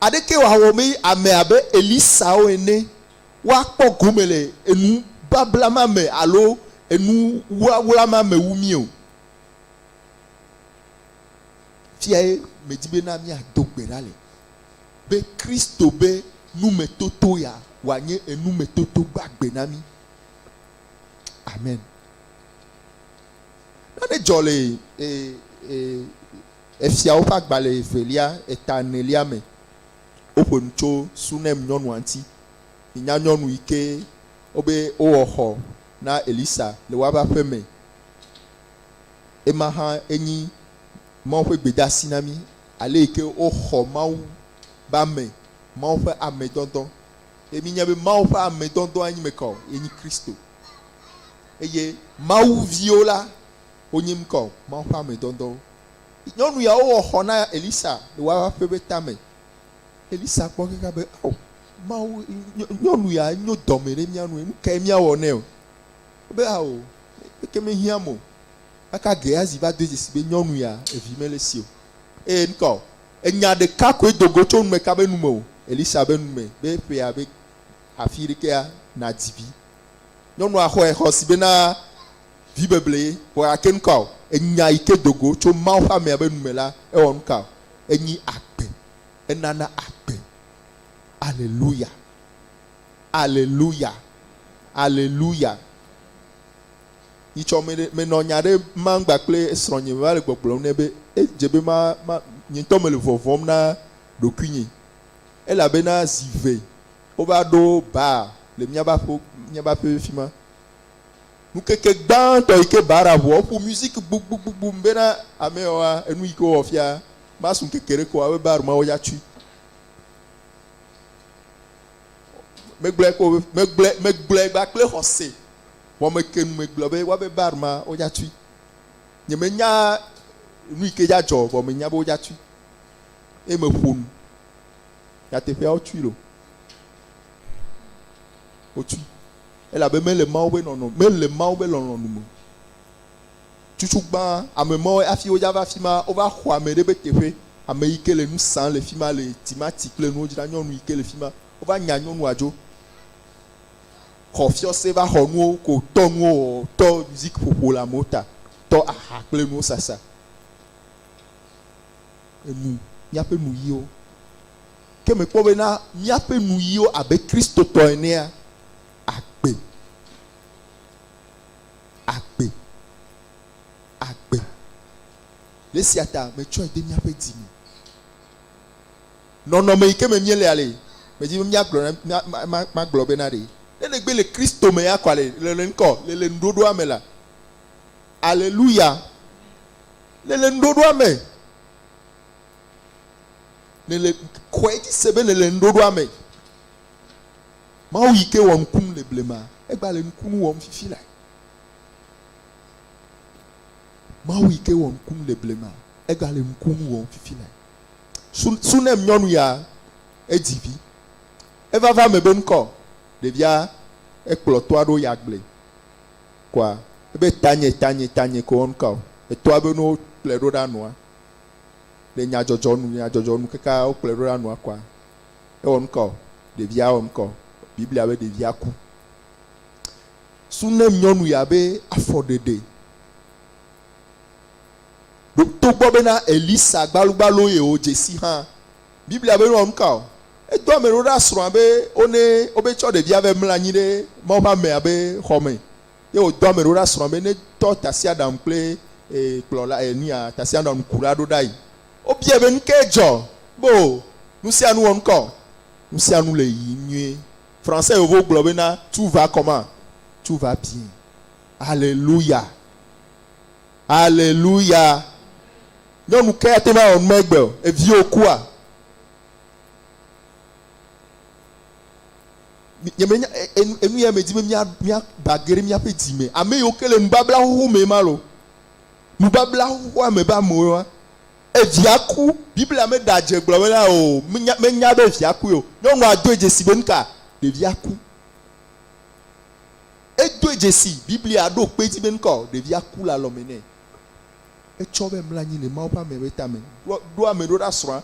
Aɖeke wòawɔ be ame abe Elisawo ene woakpɔ gome le enubabla ma me alo enuwlawla ma me wu mí o. Fiae medi bena míado gbe ɖa le be Kristo be numetoto ya wòanye enumetoto gbagbe na mí. Amen. Nane dzɔ le e, e, Efiawo ƒe agbalẽ evelia, eta enelia me. Woƒo nu tso Sunem nyɔnua ŋuti. Minya nyɔnu yi ke wobe wowɔ xɔ na Elisa le woaƒe aƒe me. Ema hã enyi Mawu ƒe gbedeasi na mí, ale yi ke woxɔ Mawu be ame, Mawu ƒe amedɔdɔ. Eye mínya be Mawu ƒe amedɔdɔa nyi meka o? Enyi Kristo. Eye Mawu viwo la, wonye nuka o? Mawu ƒe amedɔdɔwo. Nyɔnu ya wowɔ xɔ na Elisa le woaƒe aƒe be tame. Elisa kpɔ kaka be, ao, Mawu, nyɔnu ya nyo dɔme ɖe mía nu, nu kae míawɔ nɛ o? Ebe ao, eke mehiãm o. Kaka Gehazi va do dzesi be nyɔnu ya evi mele esi o. Eye nuka o? Enya ɖeka koe do go tso nume ka be nume o? Elisa be nume be ƒea be afi ɖekea nadzi vi. Nyɔnua xɔe xɔ si bena vi beble ye. Vɔ gake nuka o? Enya yi ke do go tso Mawu ƒe amea be nume la, ewɔ nuka o? Enyi agbe. Enana agbe. Aleluya. Aleluya. Aleluya. Nyitsɔ me ɖe, menɔ nya ɖe mam gba kple srɔ̃nye meva le gbɔgblɔm nɛ be edze be ma, ma, nye ŋutɔ mele vɔvɔ̃m na ɖokuinye. Elabena zi ve wova ɖo bar le míaƒe aƒe, míaƒe aƒe fi ma. Ŋkeke gbãtɔ yi ke bara ʋua, woƒo music gbugbugbugbu bena ame yawoa, enu yi ke wowɔ fia, masu ŋkeke ɖeke o, abe bar ma woya tsui. Megblɔe ko, megblɔe, megblɔe gba kple xɔse. Vɔ meke nu megblɔ be woabe bar ma wodza tui. Nyemenya nu yi ke dza dzɔ o, vɔ menya be wodza tui. Eye meƒo nu. Nyateƒea wotui lo. Wotui. Elabe mele Mawu be nɔnɔ, mele Mawu be lɔlɔ̃nu me o. Tutu gbã, ame mawo hafi wodza va afima, wova xɔ ame ɖe be teƒe. Ame yi ke le nu sam le fima le timati kple nuwo dzra, nyɔnu yi ke le fima, wova nya nyɔnua dzo. Xɔ fiɔse va xɔ nuwo ko tɔ nuwo wɔwɔ, tɔ musique ƒoƒo le amewo ta, tɔ aha kple nuwo sasa. Enu, míaƒe nuyiwo. Ke mekpɔ bena míaƒe nuyiwo abe Kristotɔ enea, agbe, agbe, agbe. Le esia ta metsɔe de míaƒe dzi me. Nɔnɔme yi ke me míelea le, medi be míagblɔ na, mía, ma, ma, magblɔ bena ɖe, ne nègbe le Kristo me ya kɔa le, le, le ŋkɔ, le, le ŋuɖoɖoa me la, Aleluya! Le, le ŋuɖoɖoa me. Nèle, xɔe dzi se be nèle ŋuɖoɖoa me. Mawu yi ke wɔ nukunu le blema, egba le nukunu wɔm fifi lae. Mawu yi ke wɔ nukunu le blema, egba le nukunu wɔm fifi lae. Sunem nyɔnu ya edzi vi. Eva va eme be ŋkɔ ɖevia ekplɔ tɔa ɖo yi agble. Kɔa ebe tanye tanye tanye ko wɔm ka o. Etɔa be no kplɔe ɖo ɖa nɔa. Le nyadzɔdzɔ nu nyadzɔdzɔ nu kaka wokplɔe ɖo ɖa nɔa kɔa ewɔ nu ka o. Ɖevia wɔ nu ka o. Biblia be ɖevia ku. Sunem nyɔnu ya be afɔɖeɖe. Ɖo togbɔ bena Elisa gbalugbalo ye wòdze si hã, Biblia be newɔ nuka o? Edɔ ame ɖewo ɖa srɔ̃a be wone wobe tsɔ ɖevia vɛ mlɔ anyi ɖe Mawu ƒe amea be xɔ me. Ye wòdɔ ame ɖewo ɖa srɔ̃a be netɔ tasiaɖam kple e kplɔla e nuya tasiaɖam kula ɖo ɖa yi. Wobiae be nukae dzɔ? Be o, nusianu wɔ nuka o? Nusianu le yiyim nyuie. Français yevuwo gblɔ bena tout va comment? Tout va bien. Alléluia. Aleluya. Nyɔnu ke ate ŋu awɔ nu ma egbe o. Eviwò kua? Nyemenya enu ya medi be mía mía ba ge ɖe míaƒe dzi me. Ame yiwo ke le nubabla xoxo me ma lo. Nubabla xoxoa me be amewo ma. Evia ku. Biblia meɖe adze gblɔ bena o menya menya be evia kui o. Nyɔnua doe dzesi be nuka? Ɖevia ku. Edoe dzesi. Biblia ɖo kpe edzi be nuka o? Ɖevia ku le alɔme nɛ. Etsɔ be mlɔ anyi le Mawu ƒe ame ƒe tame. Ɖo ɖo ame ɖo ɖa srɔ̃a.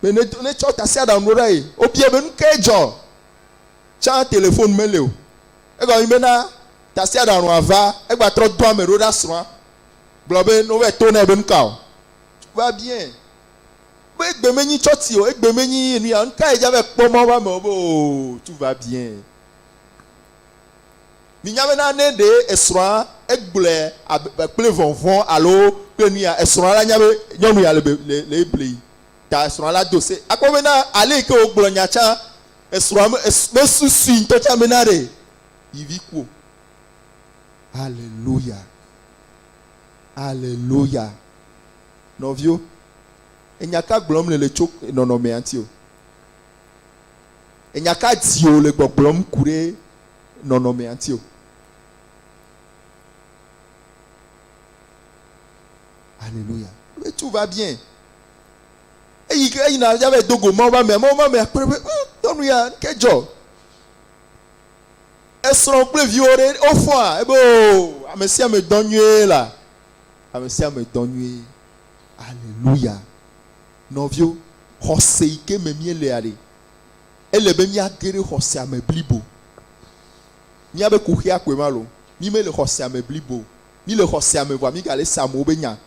Be ne ne tsɔ tasiaɖam ɖo ɖa ye. Wobiae be nukae dzɔ? Tsã telefon meli o. Egɔme nyi bena tasiaɖaŋua va, egba trɔ do ame ɖo ɖa srɔ̃a. Gblɔ be ne wova to nɛ be nuka o? Va biae be egbe menyi tsɔtsi o, egbe menyi nuya o, nukae dza va kpɔ Mawu ƒe amewo be oo, tu va biae. Minya bena ne ɖe esrɔ̃a egblɔe abe kple vɔvɔ̃ alo kple nuya, esrɔ̃a la nya be nyɔnu ya le be le le eble ta esrɔ̃a la do se. Akpɔ bena ale yi ke wògblɔ nya tsã, esrɔ̃a me mesusui ŋutɔ tsã bena ɖe yi vi ku o. Aleluya. Aleluya. Nɔviwo, enya ka gblɔm nèle tso nɔnɔmea ŋuti o? Enya ka dziwò le gbɔgblɔm ku ɖe nɔnɔmea ŋuti o? Aleluya. Be tout va bien. Eyi ke eyina ya va do go Mawu be amea, Mawu be amea kpɔe be, hm, nyɔnu ya, nuke dzɔ? Esrɔ̃ kple viwo ɖe wofɔa? Ebe oo, ame sia ame dɔ nyuie la. Ame sia ame dɔ nyuie. Aleluya. Nɔviwo, xɔse yi ke me míelea ɖe, ele be míage ɖe xɔsea me blibo. Míabe kuxia koe ma lo. Mí mele xɔsea me blibo o. Mí le xɔsea me vɔa mígale se amewo be nya.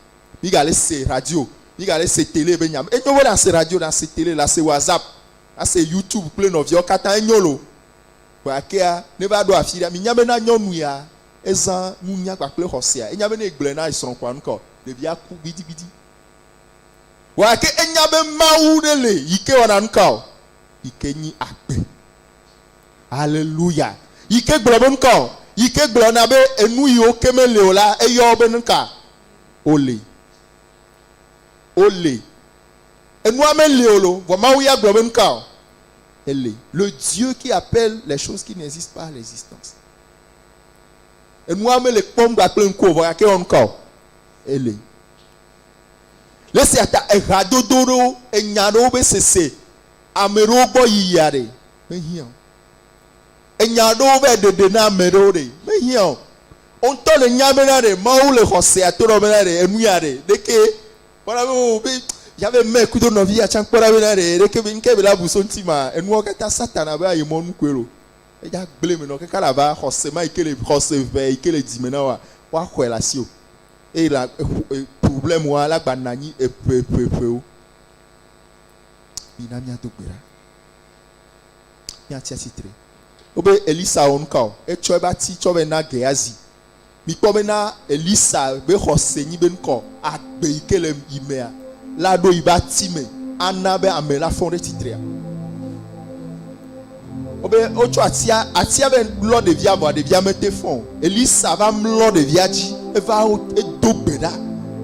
Mígale se radio, mígale se tele be nya. Enyo be nàse radio, nàse tele, nàse WhatsApp, nàse YouTube kple nɔviawo katã, enyo lo. Gakea, ne va ɖo afi ɖea, minya bena nyɔnu ya ezã nunya kpakple xɔsea. Enya be ne egblɔe na esrɔ̃ kɔa, nukɔ ɖevia ku gbidigbidi. Gake enya be Mawu ɖe le yi ke wɔna nuka o, yi ke nyi agbe. Aleluya! Yi ke gblɔ be nuka o, yi ke gblɔna be enu yiwo ke mele o la, eyɔ wo be nuka? Wole. Wole. Enua meli o lo, vɔ Mawu ya gblɔ be nuka o? Ele. Le Dieu qui appelle les choses qui n'existent pas à l'existence. Enua mele kpɔm kpakple ŋku o, vɔ gake ewɔ nuka o? Ele. Le esia ta ehadodo ɖewo, enya ɖewo be sese, ame ɖewo gbɔ yiyia ɖe, mehiã o. Enya ɖewo be ɖeɖe na ame ɖewo ɖe, mehiã o. Wo ŋutɔ le nya bena ɖe Mawu le xɔsea to ɖe bena ɖe enu ya ɖe, ɖeke kpɔɖa be o be ya be mɛ kudo nɔvi ya tsã kpɔɖa bena ɖe ɖeke be ŋke be la bu so ŋuti ma, enuawo katã Satana be ayemɔnu koe lo. Edza gblẽ me nɔ kaka la va xɔse ma yi ke le xɔse ʋɛ yi ke le dzime na woa, woaxɔe le asiwò. Eye la problème wa la gba nanyi eƒe ƒe ƒewo. Mina míado gbe ɖa. Míatsi atsitre. Wobe Elisa wɔ nuka o? Etsɔ eƒe ati tsɔ vɛ na Gehazi. Mikpɔ bena Elisa be xɔse nyi be nukɔ agbe yi ke le yi mea la ɖo yibe ati me ana be ame la fɔ̃ ɖe tsitrea. Wobe wotsɔ atia, atia be lɔ ɖevia vɔa ɖevia mete fɔ̃ o. Elisa va mlɔ ɖevia dzi, eva edo gbe ɖa,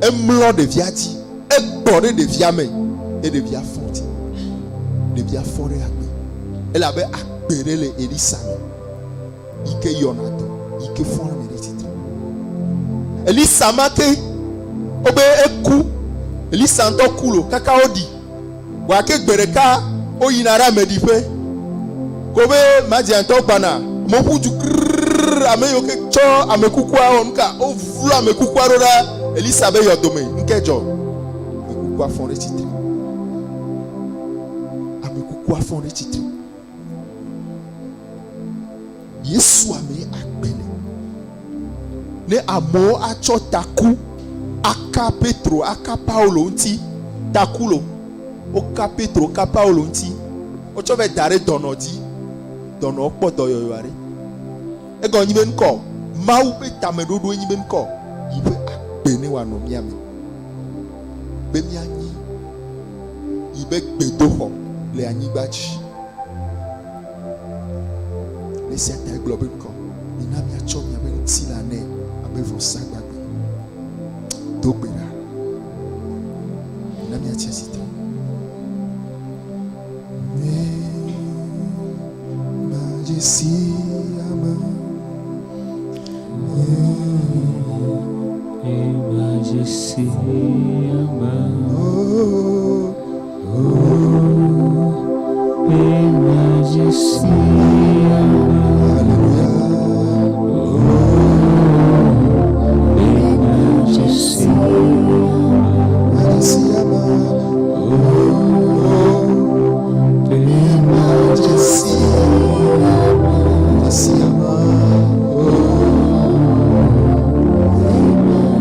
emlɔ ɖevia dzi, egbɔ ɖe ɖevia me ye ɖevia fɔ̃ dzi. Ɖevia fɔ̃ ɖe agbe elabe agbe ɖe le Elisa me yi ke yɔna dɔ, yi ke fɔ̃ ame ɖe tsitre. Elisa ma ke wobe eku, Elisa ŋutɔ ku lo kaka woɖi. Gake gbe ɖeka woyina ɖe ameɖiƒe. Ko be Madiantɔwo gbana, amewo ƒu du krrr, ame yiwo ke tsɔ ame kukua wɔ nuka, wovlu ame kukua ɖo ɖa Elisa be yɔdome. Nuke dzɔ? Ame kukua fɔ ɖe tsitre. Ame kukua fɔ ɖe tsitre. Yesu amee agbe le. Ne amewo atsɔ taku aka Petro, aka Paulo ŋuti, taku lo, woka Petro, ka Paulo ŋuti, wotsɔ vɛ da ɖe dɔnɔ dzi, dɔnɔ kpɔ dɔyɔyɔ aɖe. Egɔme nyi be ŋkɔ, Mawu ƒe tameɖoɖoe nyi be ŋkɔ, yi ƒe agbe ne wòanɔ mía me, be míanyi yi be gbedoxɔ le anyigba dzi. Le esia ta egblɔ be ŋkɔ, mina míatsɔ miaƒe ŋutilã nɛ abe vɔsa gbagbe. Do gbe ɖa. Na míatsi tsitre. Majesty ama. Majesty ama. Oh, Majesty ama. Alléluia. Majesty Majesty ama. Oh, Majesty. Majesty ama.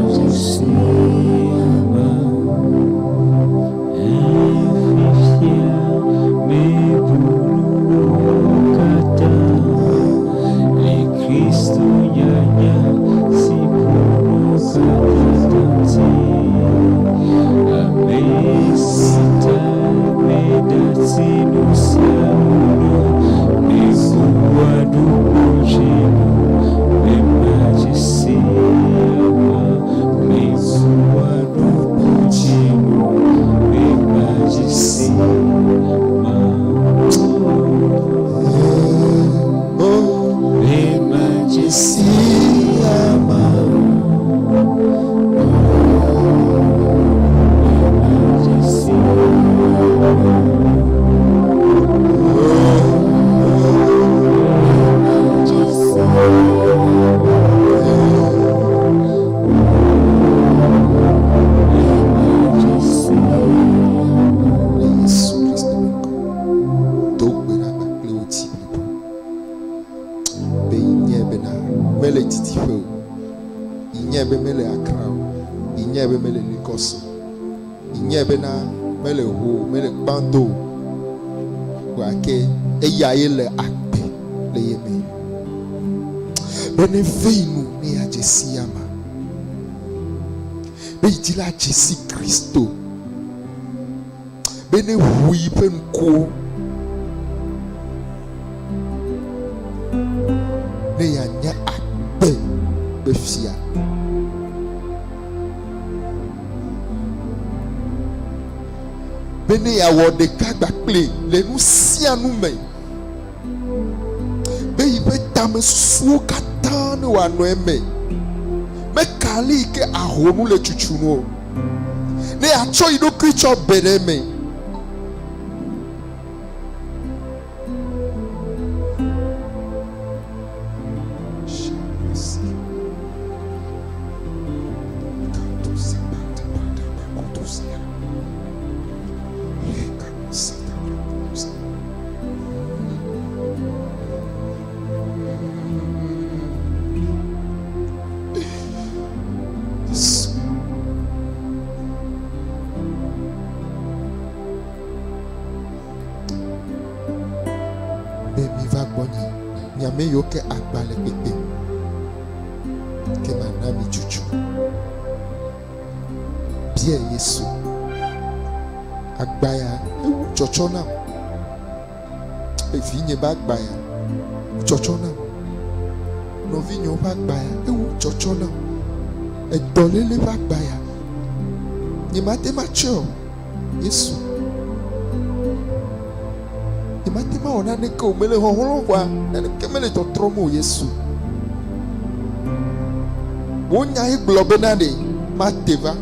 Majesty ama. Fifia mebunu kata le Kristo nyanya si puno kata tanti amesita medati nusiamuno mebuadu kojinu memajesty ama mebuadu kojinu memajesty ama. Oh, Majesty ama. Majesty Le Yesu Kristo be ŋkɔ. Do gbe ɖa kpakple wò dzi blibo. Be inyae bena mele didiƒe o. Inyae be mele Accra o. Inyae be mele Lagos o. Inyae bena mele Ho o, mele Kpando o. Gake eya ye le agbe le ye me. Be ne ve yi nu ne yeadze si ama. Be yi dzi la dze si Kristo. Be ne ʋu yi ƒe ŋkuwo. Ne yeanya agbe be fia. Be ne yeawɔ ɖeka kpakpli le nu sia nu me. Be yiƒe tamesusuwo katã ne wòanɔ eme. Meka ale yi ke aho nu le tsutsu nu o. Ne yeatsɔ yi ɖokui tsɔ be ɖe eme. Yesu. Be miva gbɔnye, mi ame yiwo ke agba le kpekpem, ke mana mi dzudzɔ. Bia Yesu. Agba ya ewu tsɔtsɔ nam. Evinye be agba ya wu tsɔtsɔ nam. Nɔvinyewo ƒe agba ya ewu tsɔtsɔ nam. Edɔléle ƒe agba ya nyemate ŋu atsɔe o. Yesu. Nyemate ŋu awɔ naneke o. Mele xɔxlɔ̃m vɔa naneke mele tɔtrɔm o Yesu. Wò nya ye gblɔ bena ɖe mate va.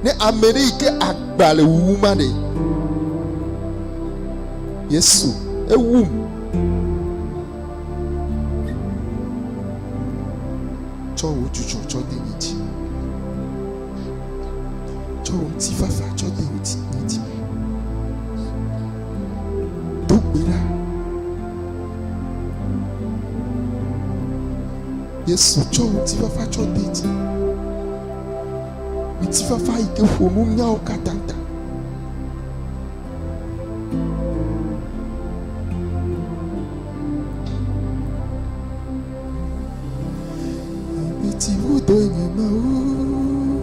Ne ame ɖe yi ke agba le wuwum aɖe. Yesu ewum. Tsɔ wò dzudzɔ tsɔ de nye dzi. Tsɔ wò ŋutifafa tsɔ de wò dzi, nye dzi me. Do gbe ɖa. Yesu tsɔ ŋutifafa tsɔ de dzi. Ŋutifafa yi ke ƒo nu nyawo katã ta. Eti vudo nye Mawu.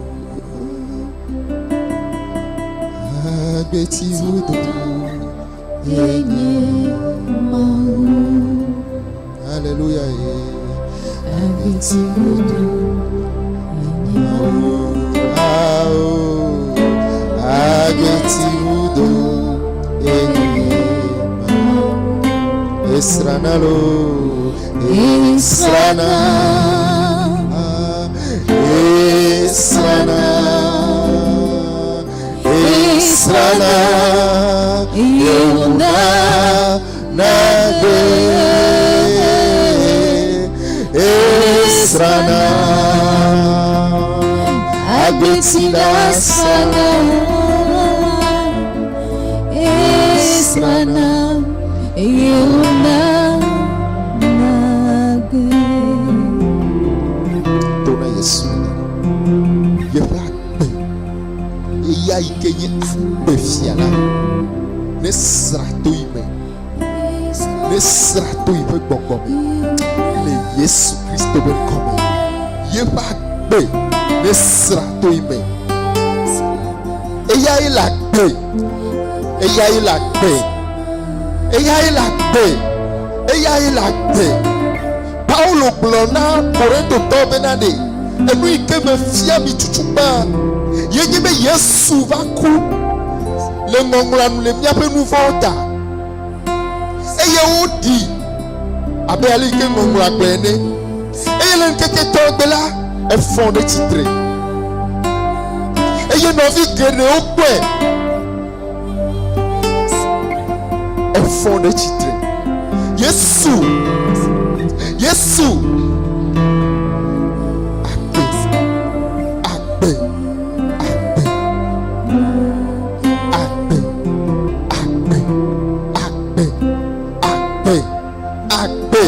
Agbeti vudo Enye Mawu. Alléluia. Agbeti vudo enye Mawu. Agbeti vudo enye Mawu. Esrana lo, esrana, esrana, esrana, yewuna nagbe, esrana, agbeti la srana, Esrana, yewuna nagbe. To na Yesu yeƒe agbe eya yi ke nye agbe fia la ne sra to yi me ne sra to yi ƒe gbɔgbɔ me le Yesu Kristo be ŋkɔ me yeƒe agbe ne sra to yi me eya ye le agbe eya ye le agbe eya ye le agbe eya ye le agbe. Paulo gblɔ na Korintotɔwo bena ɖe enu yi ke mefia mi tutu gbã ye nye be Yesu va ku le ŋɔŋlɔa nu le míaƒe nu vɔ̃wo ta eye woɖi abe ale yi ke ŋɔŋlɔa gblɔe ene eye le ŋkeke etɔ̃gbe la efɔ ɖe tsitre eye nɔvi geɖewo kpɔe Efɔ ɖe tsitre. Yesu, Yesu, agbe, agbe, agbe, agbe, agbe, agbe, agbe,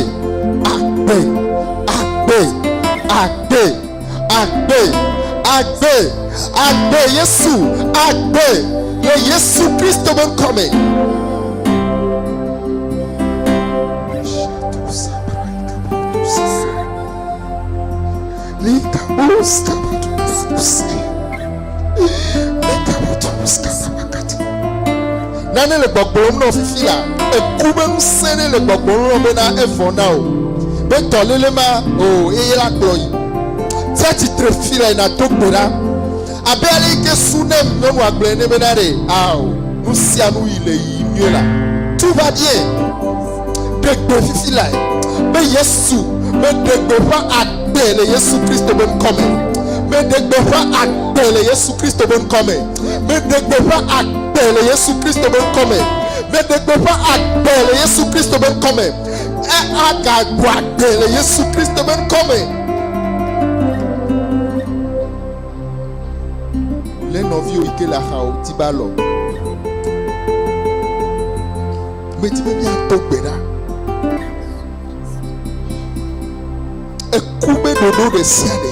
agbe, agbe, agbe, agbe, agbe, agbe, Yesu, agbe le Yesu Kristo be ŋkɔ me. Nane le gbɔgblɔm nɔ fifi la, eku be ŋusẽ ɖe le gbɔgblɔm nɔ bena evɔ na o. Be dɔléle ma o eye la kplɔ yi. Tsia tsitre fi la yi nàdo gbe ɖa. Abe ale yi ke Sunem nyɔnua gblɔe ene bena ɖe, ao, nu sia nu yi le yiyim nyuie la, tu va bien. Ɖe gbe fifi lae be Yesu, meɖe gbeƒã agbe le Yesu Kristo be ŋkɔ me. Meɖe gbeƒã agbe le Yesu Kristo be ŋkɔ me. Meɖe gbeƒã agbe le Yesu Kristo be ŋkɔ me. Meɖe gbeƒã agbe le Yesu Kristo be ŋkɔ me. E agagbɔ agbe le Yesu Kristo be ŋkɔ me. Le nɔviwo yi ke le axawo ti ba lɔ. Medi be míado gbe ɖa. Eku be ɖoɖo ɖe sia ɖe.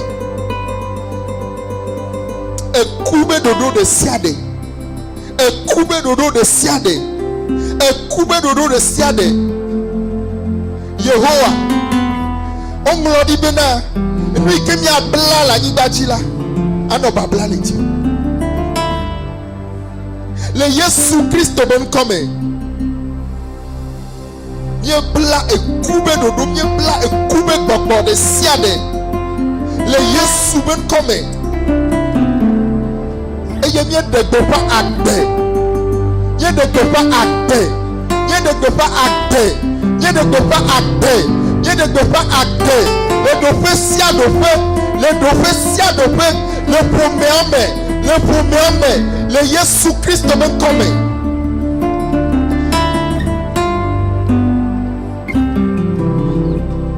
Eku be ɖoɖo ɖe sia ɖe. Eku be ɖoɖo ɖe sia ɖe. Eku be ɖoɖo ɖe sia ɖe. Yehowa, woŋlɔ ɖi bena nu yi ke míabla le anyigba dzi la, anɔ babla le dzi. Le Yesu Kristo be ŋkɔ me, míebla eku be ɖoɖo, míebla eku be gbɔgbɔ ɖe sia ɖe le Yesu be ŋkɔ me eye míeɖe gbeƒã agbe, míeɖe gbeƒã agbe, míeɖe gbeƒã agbe, míeɖe gbeƒã agbe, míeɖe gbeƒã agbe le ɖoƒe sia ɖoƒe, le ɖoƒe sia ɖoƒe, le ƒomea me, le ƒomea me, le Yesu Kristo be ŋkɔ me.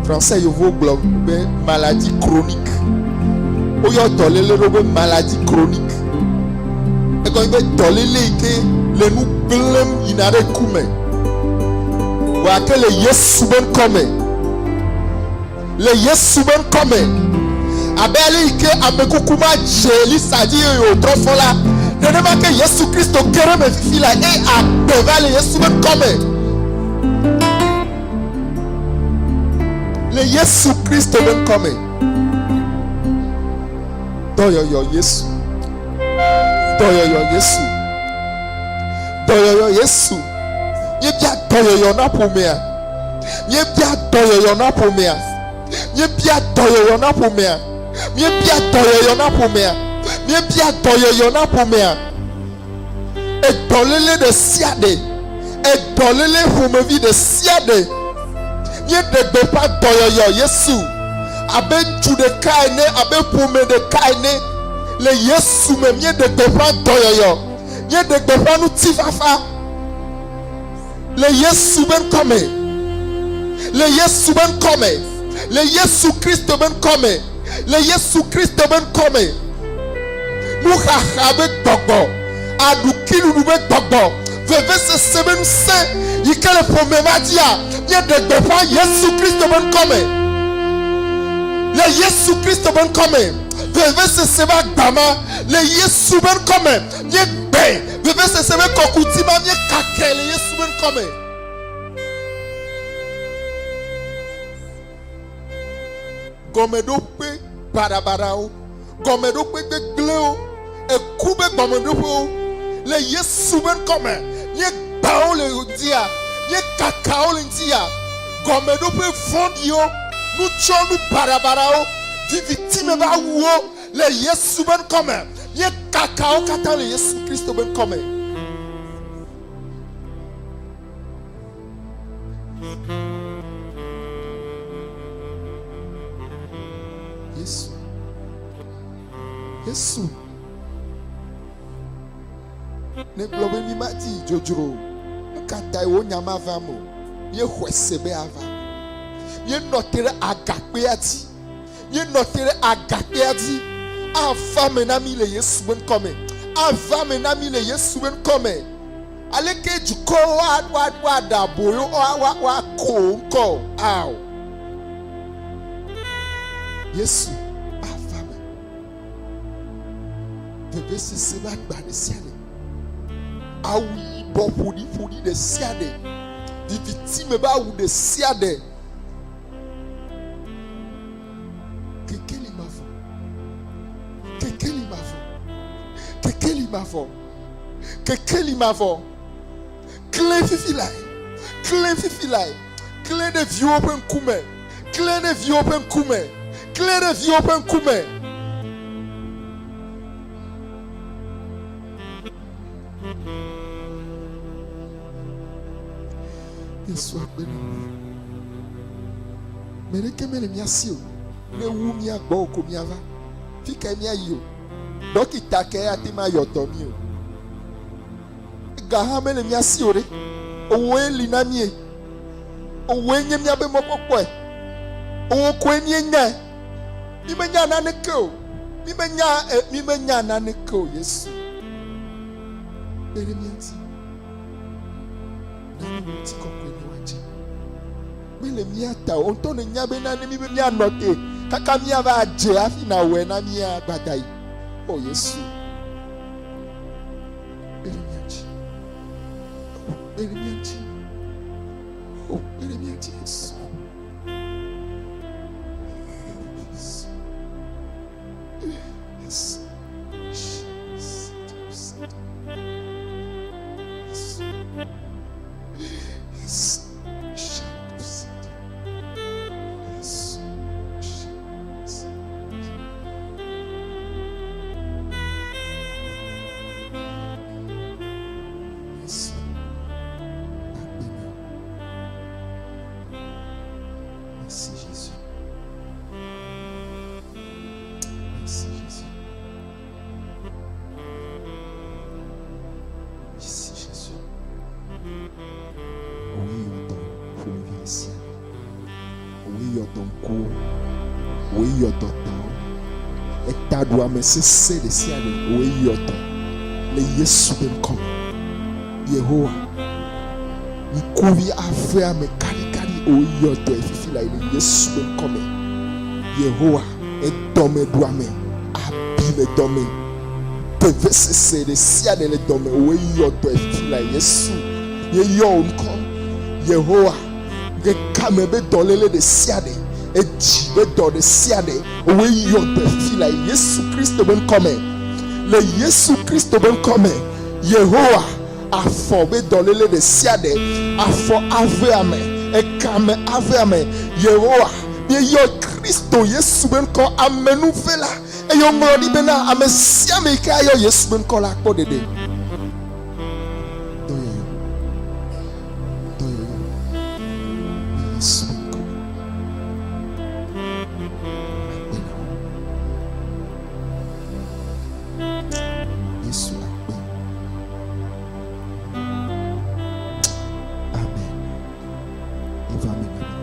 Français yevuwo gblɔ be maladie chronique. Woyɔ dɔléle ɖo be maladie chronique. Egɔme be dɔléle yi ke le nu gblẽm yina ɖe ku me. Vɔa ke le Yesu be ŋkɔ me. Le Yesu be ŋkɔ me, abe ale yi ke ame kuku ma dze Elisa dzi eye wòtrɔ fɔ la, nenema ke Yesu Kristo ge ɖe eme fifi la eye agbe va le Yesu be ŋkɔ me. Le Yesu Kristo be ŋkɔ me. Dɔyɔyɔ Yesu. Dɔyɔyɔ Yesu. Dɔyɔyɔ Yesu. Míebia dɔyɔyɔ na ƒomea. Míebia dɔyɔyɔ na ƒomea. Míebia dɔyɔyɔ na ƒomea. Míebia dɔyɔyɔ na ƒomea. Míebia dɔyɔyɔ na ƒomea. Edɔléle ɖe sia ɖe, edɔléle ƒomevi ɖe sia ɖe, míeɖe gbeƒã dɔyɔyɔ Yesu abe ŋutsu ɖeka ene, abe ƒome ɖeka ene. Le Yesu me míeɖe gbeƒã dɔyɔyɔ, míeɖe gbeƒã ŋutifafa le Yesu ƒe ŋkɔ me, le Yesu ƒe ŋkɔ me, le Yesu Kristo ƒe ŋkɔ me, le Yesu Kristo ƒe ŋkɔ me. Nuxaxa ƒe gbɔgbɔ, aɖukiɖuɖu ƒe gbɔgbɔ, vevesese ƒe ŋusẽ yi ke le ƒome ma dzia, míeɖe gbeƒã Yesu Kristo ƒe ŋkɔ me. Le Yesu Kristo ƒe ŋkɔ me, vevesese ƒe agba ma, le Yesu ƒe ŋkɔ me, míegbe vevesese ƒe kɔkuti ma, míekakae le Yesu ƒe ŋkɔ me. Gɔmeɖokpe baɖabaɖawo, gɔmeɖokpe gbegblẽwo, eku ƒe gɔmeɖoƒewo, le Yesu ƒe ŋkɔ me, míegbã wo le ŋutia, míekaka wo le ŋutia, gɔmeɖoƒe vɔ̃ɖiwo, nutsyɔnu baɖabaɖawo, viviti me ƒe awuwo, le Yesu ƒe ŋkɔ me, míekaka wo katã le Yesu Kristo ƒe ŋkɔ me. Yesu. Yesu. Ne gblɔ be mi ma di dzodzro o. Nu ka tae wò nya ma va eme o? Míexɔe se be ava. Míenɔ te ɖe agakpea dzi. Míenɔ te ɖe agakpea dzi. Ava me na mí le Yesu ƒe ŋkɔ me. Ava me na mí le Yesu ƒe ŋkɔ me. Aleke dukɔwo woaɖe aboyo, woako wò ŋkɔ o? Ao. Yesu ava me. Vevesese ƒe agba ɖe sia ɖe, awu yibɔ ƒoɖiƒoɖi ɖe sia ɖe, viviti me ƒe awu ɖe sia ɖe, kekeli mavɔ, kekeli mavɔ, kekeli mavɔ. Kekeli mavɔ, klẽ fifi lae, klẽ fifi lae, klẽ ɖe viwò ƒe ŋkume, klẽ ɖe viwò ƒe ŋkume, klẽ ɖe viwò ƒe ŋkume. Yesu akpe na mí. Ame ɖeke mele mía si o. Ne wu mía gbɔ o ko míava. Fi kae míayi o? Ɖɔkita kae ate ŋu ayɔ dɔ mí o? Ga hã mele mía si o ɖe. Wòe li na míe. Wòe nye míaƒe mɔkpɔkpɔe. Wò koe míenyae. Mímenya naneke o. Mímenya, e, mímenya naneke o, Yesu. Kpe ɖe mía ŋuti. Na ne wò ŋutikɔkɔe ne wòadze. Mele mía ta o. Wò ŋutɔ nènya bena ne míbe míanɔ te kaka míava dze hafi nàwɔe na mía gbadayi. O Yesu, kpe ɖe mía ŋuti. O, kpe ɖe mía ŋuti. O, kpe ɖe mía ŋuti, Yesu. Yesu. Yesu. Yesu. Yesu. Merci Jésus. Merci Jésus. Merci Jésus. Wòe yɔ dɔ ƒomevi ɖe sia ɖe. Wòe yɔ dɔ ŋkuwo. Wòe yɔ dɔ tawo. Etaɖuame sesẽ ɖe sia ɖe, wòe yɔ dɔ le Yesu ƒe ŋkɔ me. Yehowa, ŋkuvi ave ame kaɖikaɖi, wòe yɔ dɔe fifi lae le Yesu ƒe ŋkɔ me. Yehowa, edɔmeɖuame, abi le dɔme. Vevesese ɖe sia ɖe le dɔme wòe yɔ dɔe fifi la Yesu ye yɔ wò ŋkɔ Yehowa ŋkekame be dɔléle ɖe sia ɖe edzi be dɔ ɖe sia ɖe wòe yɔ dɔe fifi la Yesu Kristo be ŋkɔ me le Yesu Kristo be ŋkɔ me Yehowa afɔ be dɔléle ɖe sia ɖe afɔ ave ame ekame ave ame Yehowa míeyɔ Kristo Yesu be ŋkɔ amenuvela Eye woŋlɔ ɖi bena, Ame sia ame yi ke ayɔ Yesu ƒe ŋkɔ la akpɔ ɖeɖe. Eva me na mi.